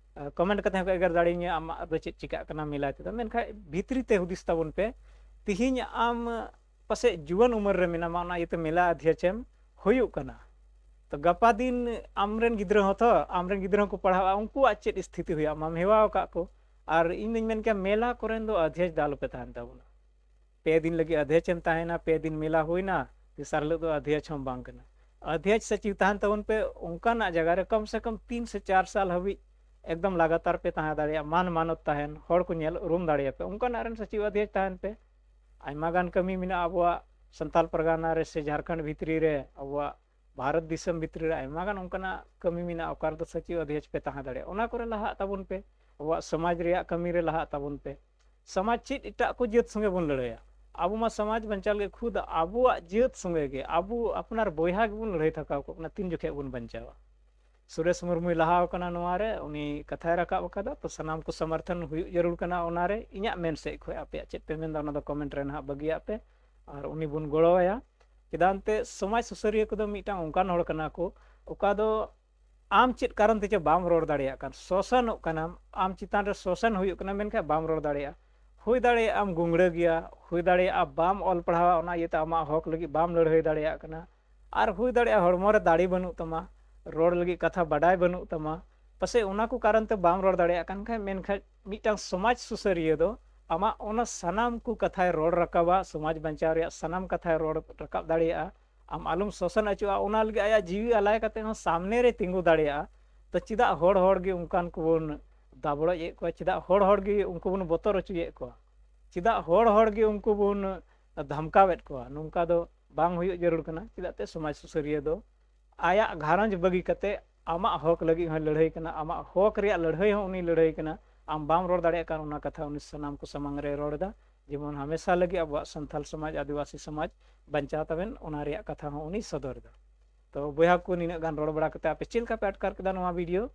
ᱠᱚᱢᱮᱱᱴ ᱠᱟᱛᱮ ᱦᱚᱸᱠᱚ ᱮᱜᱮᱨ ᱫᱟᱲᱮᱭᱟᱹᱧᱟ, ᱟᱢᱟᱜ ᱫᱚ ᱪᱮᱫ ᱪᱤᱠᱟᱹᱜ ᱠᱟᱱᱟ ᱢᱮᱞᱟ ᱛᱮᱫᱚ, ᱢᱮᱱᱠᱷᱟᱱ ᱵᱷᱤᱛᱨᱤ ᱛᱮ ᱦᱩᱫᱤᱥ ᱛᱟᱵᱚᱱ ᱯᱮ᱾ ᱛᱤᱦᱤᱧ ᱟᱢ ᱯᱟᱥᱮᱡ ᱡᱩᱣᱟᱹᱱ ᱩᱢᱮᱨ ᱨᱮ ᱢᱮᱱᱟᱢᱟ, ᱚᱱᱟ ᱤᱭᱟᱹᱛᱮ ᱢᱮᱞᱟ ᱚᱫᱷᱭᱚᱠᱥ ᱮᱢ ᱦᱩᱭᱩᱜ ᱠᱟᱱᱟ᱾ ᱛᱚ ᱜᱟᱯᱟ ᱫᱤᱱ ᱟᱢᱨᱮᱱ ᱜᱤᱫᱽᱨᱟᱹ ᱦᱚᱸ ᱛᱚ, ᱟᱢᱨᱮᱱ ᱜᱤᱫᱽᱨᱟᱹ ᱦᱚᱸᱠᱚ ᱯᱟᱲᱦᱟᱜᱼᱟ, ᱩᱱᱠᱩᱣᱟᱜ ᱪᱮᱫ ᱥᱛᱷᱤᱛᱤ ᱦᱩᱭᱩᱜᱼᱟ? ᱟᱢᱮᱢ ᱦᱮᱣᱟ ᱟᱠᱟᱫ ᱠᱚ᱾ ᱟᱨ ᱤᱧ ᱫᱩᱧ ᱢᱮᱱ ᱠᱮᱭᱟ ᱢᱮᱞᱟ ᱠᱚᱨᱮᱱ ᱫᱚ ᱚᱫᱷᱭᱚᱠᱥ ᱫᱚ ᱟᱞᱚᱯᱮ ᱛᱟᱦᱮᱱ ᱛᱟᱵᱚᱱᱟ᱾ ᱯᱮ ᱫᱤᱱ ᱞᱟᱹᱜᱤᱫ ᱚᱫᱷᱭᱚᱠᱥ ᱮᱢ ᱛᱟᱦᱮᱱᱟ, ᱯᱮ ᱫᱤᱱ ᱢᱮᱞᱟ ᱦᱩᱭᱱᱟ, ᱛᱮᱥᱟᱨ ᱦᱤᱞᱳᱜ ᱫᱚ ᱚᱫᱷᱭᱚᱠᱥ ᱦᱚᱸ ᱵᱟᱝ ᱠᱟᱱᱟ᱾ ᱚᱫᱷᱭᱚᱠᱥ ᱥᱚᱪᱤᱵᱽ ᱛᱟᱦᱮᱱ ᱛᱟᱵᱚᱱ ᱯᱮ ᱚᱱᱠᱟᱱᱟᱜ ᱡᱟᱭᱜᱟ ᱨᱮ, ᱠᱚᱢ ᱥᱮ ᱠᱚᱢ ᱛᱤᱱ ᱥᱮ ᱪᱟᱨ ᱥᱟᱞ ᱦᱟᱹᱵᱤᱡ ᱮᱠᱫᱚᱢ ᱞᱟᱜᱟᱛᱟᱨ ᱯᱮ ᱛᱟᱦᱮᱸ ᱫᱟᱲᱮᱭᱟᱜᱼᱟ, ᱢᱟᱱ ᱢᱟᱱᱚᱛ ᱛᱟᱦᱮᱱ, ᱦᱚᱲ ᱠᱚ ᱧᱮᱞ ᱩᱨᱩᱢ ᱫᱟᱲᱮᱭᱟᱯᱮ, ᱚᱱᱠᱟᱱᱟᱜ ᱨᱮᱱ ᱥᱚᱪᱤᱵᱽ ᱚᱫᱷᱭᱚᱠᱥ ᱛᱟᱦᱮᱱ ᱯᱮ᱾ ᱟᱭᱢᱟ ᱜᱟᱱ ᱠᱟᱹᱢᱤ ᱢᱮᱱᱟᱜᱼᱟ ᱟᱵᱚᱣᱟᱜ ᱥᱟᱱᱛᱟᱞ ᱯᱟᱨᱜᱟᱱᱟ ᱨᱮ ᱥᱮ ᱡᱷᱟᱲᱠᱷᱚᱸᱰ ᱵᱷᱤᱛᱨᱤ ᱨᱮ, ᱟᱵᱚᱣᱟᱜ ᱵᱷᱟᱨᱚᱛ ᱫᱤᱥᱚᱢ ᱵᱷᱤᱛᱨᱤ ᱨᱮ ᱟᱭᱢᱟ ᱜᱟᱱ ᱚᱱᱠᱟᱱᱟᱜ ᱠᱟᱹᱢᱤ ᱢᱮᱱᱟᱜᱼᱟ, ᱚᱠᱟ ᱨᱮᱫᱚ ᱥᱚᱪᱤᱵᱽ ᱚᱫᱷᱭᱚᱠᱥ ᱯᱮ ᱛᱟᱦᱮᱸ ᱫᱟᱲᱮᱭᱟᱜᱼᱟ᱾ ᱚᱱᱟ ᱠᱚᱨᱮ ᱞᱟᱦᱟᱜ ᱛᱟᱵᱚᱱ ᱯᱮ, ᱟᱵᱚᱣᱟᱜ ᱥᱚᱢᱟᱡᱽ ᱨᱮᱭᱟᱜ ᱠᱟᱹᱢᱤ ᱨᱮ ᱞᱟᱦᱟᱜ ᱛᱟᱵᱚᱱ ᱯᱮ᱾ ᱥᱚᱢᱟᱡᱽ ᱪᱮᱫ ᱮᱴᱟᱜ ᱠᱚ ᱡᱟᱹᱛ ᱥᱚᱸᱜᱮ ᱵᱚᱱ ᱞᱟᱹᱲᱦᱟᱹᱭᱟ? ᱟᱵᱚ ᱢᱟ ᱥᱚᱢᱟᱡᱽ ᱵᱟᱧᱪᱟᱣ ᱞᱟᱹᱜᱤᱫ ᱠᱷᱩᱫ ᱟᱵᱚᱣᱟᱜ ᱡᱟᱹᱛ ᱥᱚᱸᱜᱮ ᱜᱮ, ᱟᱵᱚ ᱟᱯᱱᱟᱨ ᱵᱚᱭᱦᱟ ᱜᱮᱵᱚᱱ ᱞᱟᱹᱲᱦᱟᱹᱭ ᱛᱷᱟᱠᱟᱣ ᱠᱚᱜ ᱠᱟᱱᱟ᱾ ᱛᱤᱱ ᱡᱚᱠᱷᱮᱡ ᱵᱚᱱ ᱵᱟᱧᱪᱟᱣᱟ? ᱥᱩᱨᱮᱥ ᱢᱩᱨᱢᱩᱭ ᱞᱟᱦᱟ ᱟᱠᱟᱱᱟ ᱱᱚᱣᱟ ᱨᱮ, ᱩᱱᱤ ᱠᱟᱛᱷᱟᱭ ᱨᱟᱠᱟᱵ ᱟᱠᱟᱫᱟ, ᱛᱚ ᱥᱟᱱᱟᱢ ᱠᱚ ᱥᱚᱢᱚᱨᱛᱷᱚᱱ ᱦᱩᱭᱩᱜ ᱡᱟᱹᱨᱩᱲ ᱠᱟᱱᱟ ᱚᱱᱟ ᱨᱮ᱾ ᱤᱧᱟᱹᱜ ᱢᱮᱱ ᱥᱮᱫ ᱠᱷᱚᱱ ᱟᱯᱮᱭᱟᱜ ᱪᱮᱫ ᱯᱮ ᱢᱮᱱᱫᱟ ᱚᱱᱟ ᱫᱚ ᱠᱚᱢᱮᱱᱴ ᱨᱮ ᱱᱟᱦᱟᱜ ᱵᱟᱹᱜᱤᱭᱟᱜ ᱯᱮ, ᱟᱨ ᱩᱱᱤ ᱵᱚᱱ ᱜᱚᱲᱚ ᱟᱭᱟ᱾ ᱪᱮᱫᱟᱜ ᱮᱱᱛᱮ ᱥᱚᱢᱟᱡᱽ ᱥᱩᱥᱟᱹᱨᱤᱭᱟᱹ ᱠᱚᱫᱚ ᱢᱤᱫᱴᱟᱝ ᱚᱱᱠᱟᱱ ᱦᱚᱲ ᱠᱟᱱᱟ ᱠᱚ, ᱚᱠᱟ ᱫᱚ ᱟᱢ ᱪᱮᱫ ᱠᱟᱨᱚᱱ ᱛᱮᱪᱚ ᱵᱟᱢ ᱨᱚᱲ ᱫᱟᱲᱮᱭᱟᱜ ᱠᱟᱱ, ᱥᱳᱥᱚᱱᱚᱜ ᱠᱟᱱᱟᱢ, ᱟᱢ ᱪᱮᱛᱟᱱ ᱨᱮ ᱥᱳᱥᱚᱱ ᱦᱩᱭᱩᱜ ᱠᱟᱱᱟ, ᱢᱮᱱᱠᱷᱟᱱ ᱵᱟᱢ ᱨᱚᱲ ᱫᱟᱲᱮᱭᱟᱜᱼᱟ᱾ ᱦᱩᱭ ᱫᱟᱲᱮᱭᱟᱜᱼᱟ ᱟᱢ ᱜᱩᱝᱲᱟᱹ ᱜᱮᱭᱟ, ᱦᱩᱭ ᱫᱟᱲᱮᱭᱟᱜᱼᱟ ᱵᱟᱢ ᱚᱞ ᱯᱟᱲᱦᱟᱣᱟ, ᱚᱱᱟ ᱤᱭᱟᱹᱛᱮ ᱟᱢᱟᱜ ᱦᱚᱠ ᱞᱟᱹᱜᱤᱫ ᱵᱟᱢ ᱞᱟᱹᱲᱦᱟᱹᱭ ᱫᱟᱲᱮᱭᱟᱜ ᱠᱟᱱᱟ, ᱟᱨ ᱦᱩᱭ ᱫᱟᱲᱮᱭᱟᱜᱼᱟ ᱦᱚᱲᱢᱚ ᱨᱮ ᱫᱟᱲᱮ ᱵᱟᱹᱱᱩᱜ ᱛᱟᱢᱟ, ᱨᱚᱲ ᱞᱟᱹᱜᱤᱫ ᱠᱟᱛᱷᱟ ᱵᱟᱰᱟᱭ ᱵᱟᱹᱱᱩᱜ ᱛᱟᱢᱟ, ᱯᱟᱥᱮᱡ ᱚᱱᱟ ᱠᱚ ᱠᱟᱨᱚᱱ ᱛᱮ ᱵᱟᱢ ᱨᱚᱲ ᱫᱟᱲᱮᱭᱟᱜ ᱠᱟᱱ ᱠᱷᱟᱡ᱾ ᱢᱮᱱᱠᱷᱟᱡ ᱢᱤᱫᱴᱟᱝ ᱥᱚᱢᱟᱡᱽ ᱥᱩᱥᱟᱹᱨᱤᱭᱟᱹ ᱫᱚ ᱟᱢᱟᱜ ᱚᱱᱟ ᱥᱟᱱᱟᱢ ᱠᱚ ᱠᱟᱛᱷᱟᱭ ᱨᱚᱲ ᱨᱟᱠᱟᱵᱟ, ᱥᱚᱢᱟᱡᱽ ᱵᱟᱧᱪᱟᱣ ᱨᱮᱭᱟᱜ ᱥᱟᱱᱟᱢ ᱠᱟᱛᱷᱟᱭ ᱨᱚᱲ ᱨᱟᱠᱟᱵ ᱫᱟᱲᱮᱭᱟᱜᱼᱟ᱾ ᱟᱢ ᱟᱞᱚᱢ ᱥᱟᱥᱚᱱ ᱦᱚᱪᱚᱜᱼᱟ, ᱚᱱᱟ ᱞᱟᱹᱜᱤᱫ ᱟᱭᱟᱜ ᱡᱤᱣᱤ ᱟᱞᱟᱭ ᱠᱟᱛᱮ ᱦᱚᱸ ᱥᱟᱢᱱᱮ ᱨᱮ ᱛᱤᱸᱜᱩ ᱫᱟᱲᱮᱭᱟᱜᱼᱟ᱾ ᱛᱚ ᱪᱮᱫᱟᱜ ᱦᱚᱲ ᱦᱚᱲ ᱜᱮ ᱚᱱᱠᱟᱱ ᱠᱚᱵᱚᱱ ᱫᱟᱵᱲᱚᱡ ᱮᱫ ᱠᱚᱣᱟ? ᱪᱮᱫᱟᱜ ᱦᱚᱲ ᱦᱚᱲ ᱜᱮ ᱩᱱᱠᱩ ᱵᱚᱱ ᱵᱚᱛᱚᱨ ᱦᱚᱪᱚᱭᱮᱫ ᱠᱚᱣᱟ? ᱪᱮᱫᱟᱜ ᱦᱚᱲ ᱦᱚᱲ ᱜᱮ ᱩᱱᱠᱩ ᱵᱚᱱ ᱫᱷᱟᱢᱠᱟᱣᱮᱫ ᱠᱚᱣᱟ? ᱱᱚᱝᱠᱟ ᱫᱚ ᱵᱟᱝ ᱦᱩᱭᱩᱜ ᱡᱟᱹᱨᱩᱲ ᱠᱟᱱᱟ᱾ ᱪᱮᱫᱟᱜ ᱛᱮ ᱥᱚᱢᱟᱡᱽ ᱥᱩᱥᱟᱹᱨᱤᱭᱟᱹ ᱫᱚ ᱟᱭᱟᱜ ᱜᱷᱟᱨᱚᱸᱡᱽ ᱵᱟᱹᱜᱤ ᱠᱟᱛᱮ ᱟᱢᱟᱜ ᱦᱚᱠ ᱞᱟᱹᱜᱤᱫ ᱦᱚᱸᱭ ᱞᱟᱹᱲᱦᱟᱹᱭ ᱠᱟᱱᱟ, ᱟᱢᱟᱜ ᱦᱚᱠ ᱨᱮᱭᱟᱜ ᱞᱟᱹᱲᱦᱟᱹᱭ ᱦᱚᱸ ᱩᱱᱤ ᱞᱟᱹᱲᱦᱟᱹᱭ ᱠᱟᱱᱟ᱾ ᱟᱢ ᱵᱟᱢ ᱨᱚᱲ ᱫᱟᱲᱮᱭᱟᱜ ᱠᱟᱱ ᱚᱱᱟ ᱠᱟᱛᱷᱟ ᱩᱱᱤ ᱥᱟᱱᱟᱢ ᱠᱚ ᱥᱟᱢᱟᱝ ᱨᱮ ᱨᱚᱲ ᱮᱫᱟ, ᱡᱮᱢᱚᱱ ᱦᱟᱢᱮᱥᱟ ᱞᱟᱹᱜᱤᱫ ᱟᱵᱚᱣᱟᱜ ᱥᱟᱱᱛᱟᱞ ᱥᱚᱢᱟᱡᱽ, ᱟᱹᱫᱤᱵᱟᱹᱥᱤ ᱥᱚᱢᱟᱡᱽ ᱵᱟᱧᱪᱟᱣ ᱛᱟᱵᱮᱱ, ᱚᱱᱟ ᱨᱮᱭᱟᱜ ᱠᱟᱛᱷᱟ ᱦᱚᱸ ᱩᱱᱤ ᱥᱚᱫᱚᱨ ᱮᱫᱟ᱾ ᱛᱚ ᱵᱚᱭᱦᱟ ᱠᱚ, ᱱᱤᱱᱟᱹᱜ ᱜᱟᱱ ᱨᱚᱲ ᱵᱟᱲᱟ ᱠᱟᱛᱮ ᱟᱯᱮ ᱪᱮᱫ ᱞᱮᱠᱟ ᱯᱮ ᱟᱴᱠᱟᱨ ᱠᱮᱫᱟ ᱱᱚᱣᱟ ᱵᱷᱤᱰᱤᱭᱳ?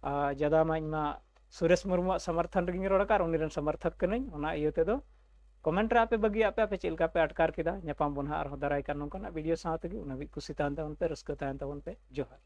ᱟᱨ ᱡᱟᱫᱟ ᱢᱟ ᱤᱧ ᱢᱟ ᱥᱩᱨᱮᱥ ᱢᱩᱨᱢᱩᱣᱟᱜ ᱥᱚᱢᱚᱨᱛᱷᱚᱱ ᱨᱮᱜᱮᱧ ᱨᱚᱲ ᱟᱠᱟᱫ, ᱩᱱᱤ ᱨᱮᱱ ᱥᱚᱢᱚᱨᱛᱷᱚᱠ ᱠᱟᱹᱱᱟᱹᱧ᱾ ᱚᱱᱟ ᱤᱭᱟᱹ ᱛᱮᱫᱚ ᱠᱚᱢᱮᱱᱴ ᱨᱮ ᱟᱯᱮ ᱵᱟᱹᱜᱤᱭᱟᱜ ᱯᱮ, ᱟᱯᱮ ᱪᱮᱫ ᱞᱮᱠᱟ ᱯᱮ ᱟᱴᱠᱟᱨ ᱠᱮᱫᱟ᱾ ᱧᱟᱯᱟᱢ ᱵᱚᱱ ᱦᱟᱸᱜ ᱟᱨᱦᱚᱸ ᱫᱟᱨᱟᱭ ᱠᱟᱱ ᱱᱚᱝᱠᱟᱱᱟᱜ ᱵᱷᱤᱰᱤᱭᱳ ᱥᱟᱶ ᱛᱮᱜᱮ᱾ ᱩᱱᱟᱹᱜ ᱦᱟᱹᱵᱤᱡ ᱠᱩᱥᱤ ᱛᱟᱦᱮᱱ ᱛᱟᱵᱚᱱ ᱯᱮ, ᱨᱟᱹᱥᱠᱟᱹ ᱛᱟᱦᱮᱱ ᱛᱟᱵᱚᱱ ᱯᱮ᱾ ᱡᱚᱦᱟᱨ᱾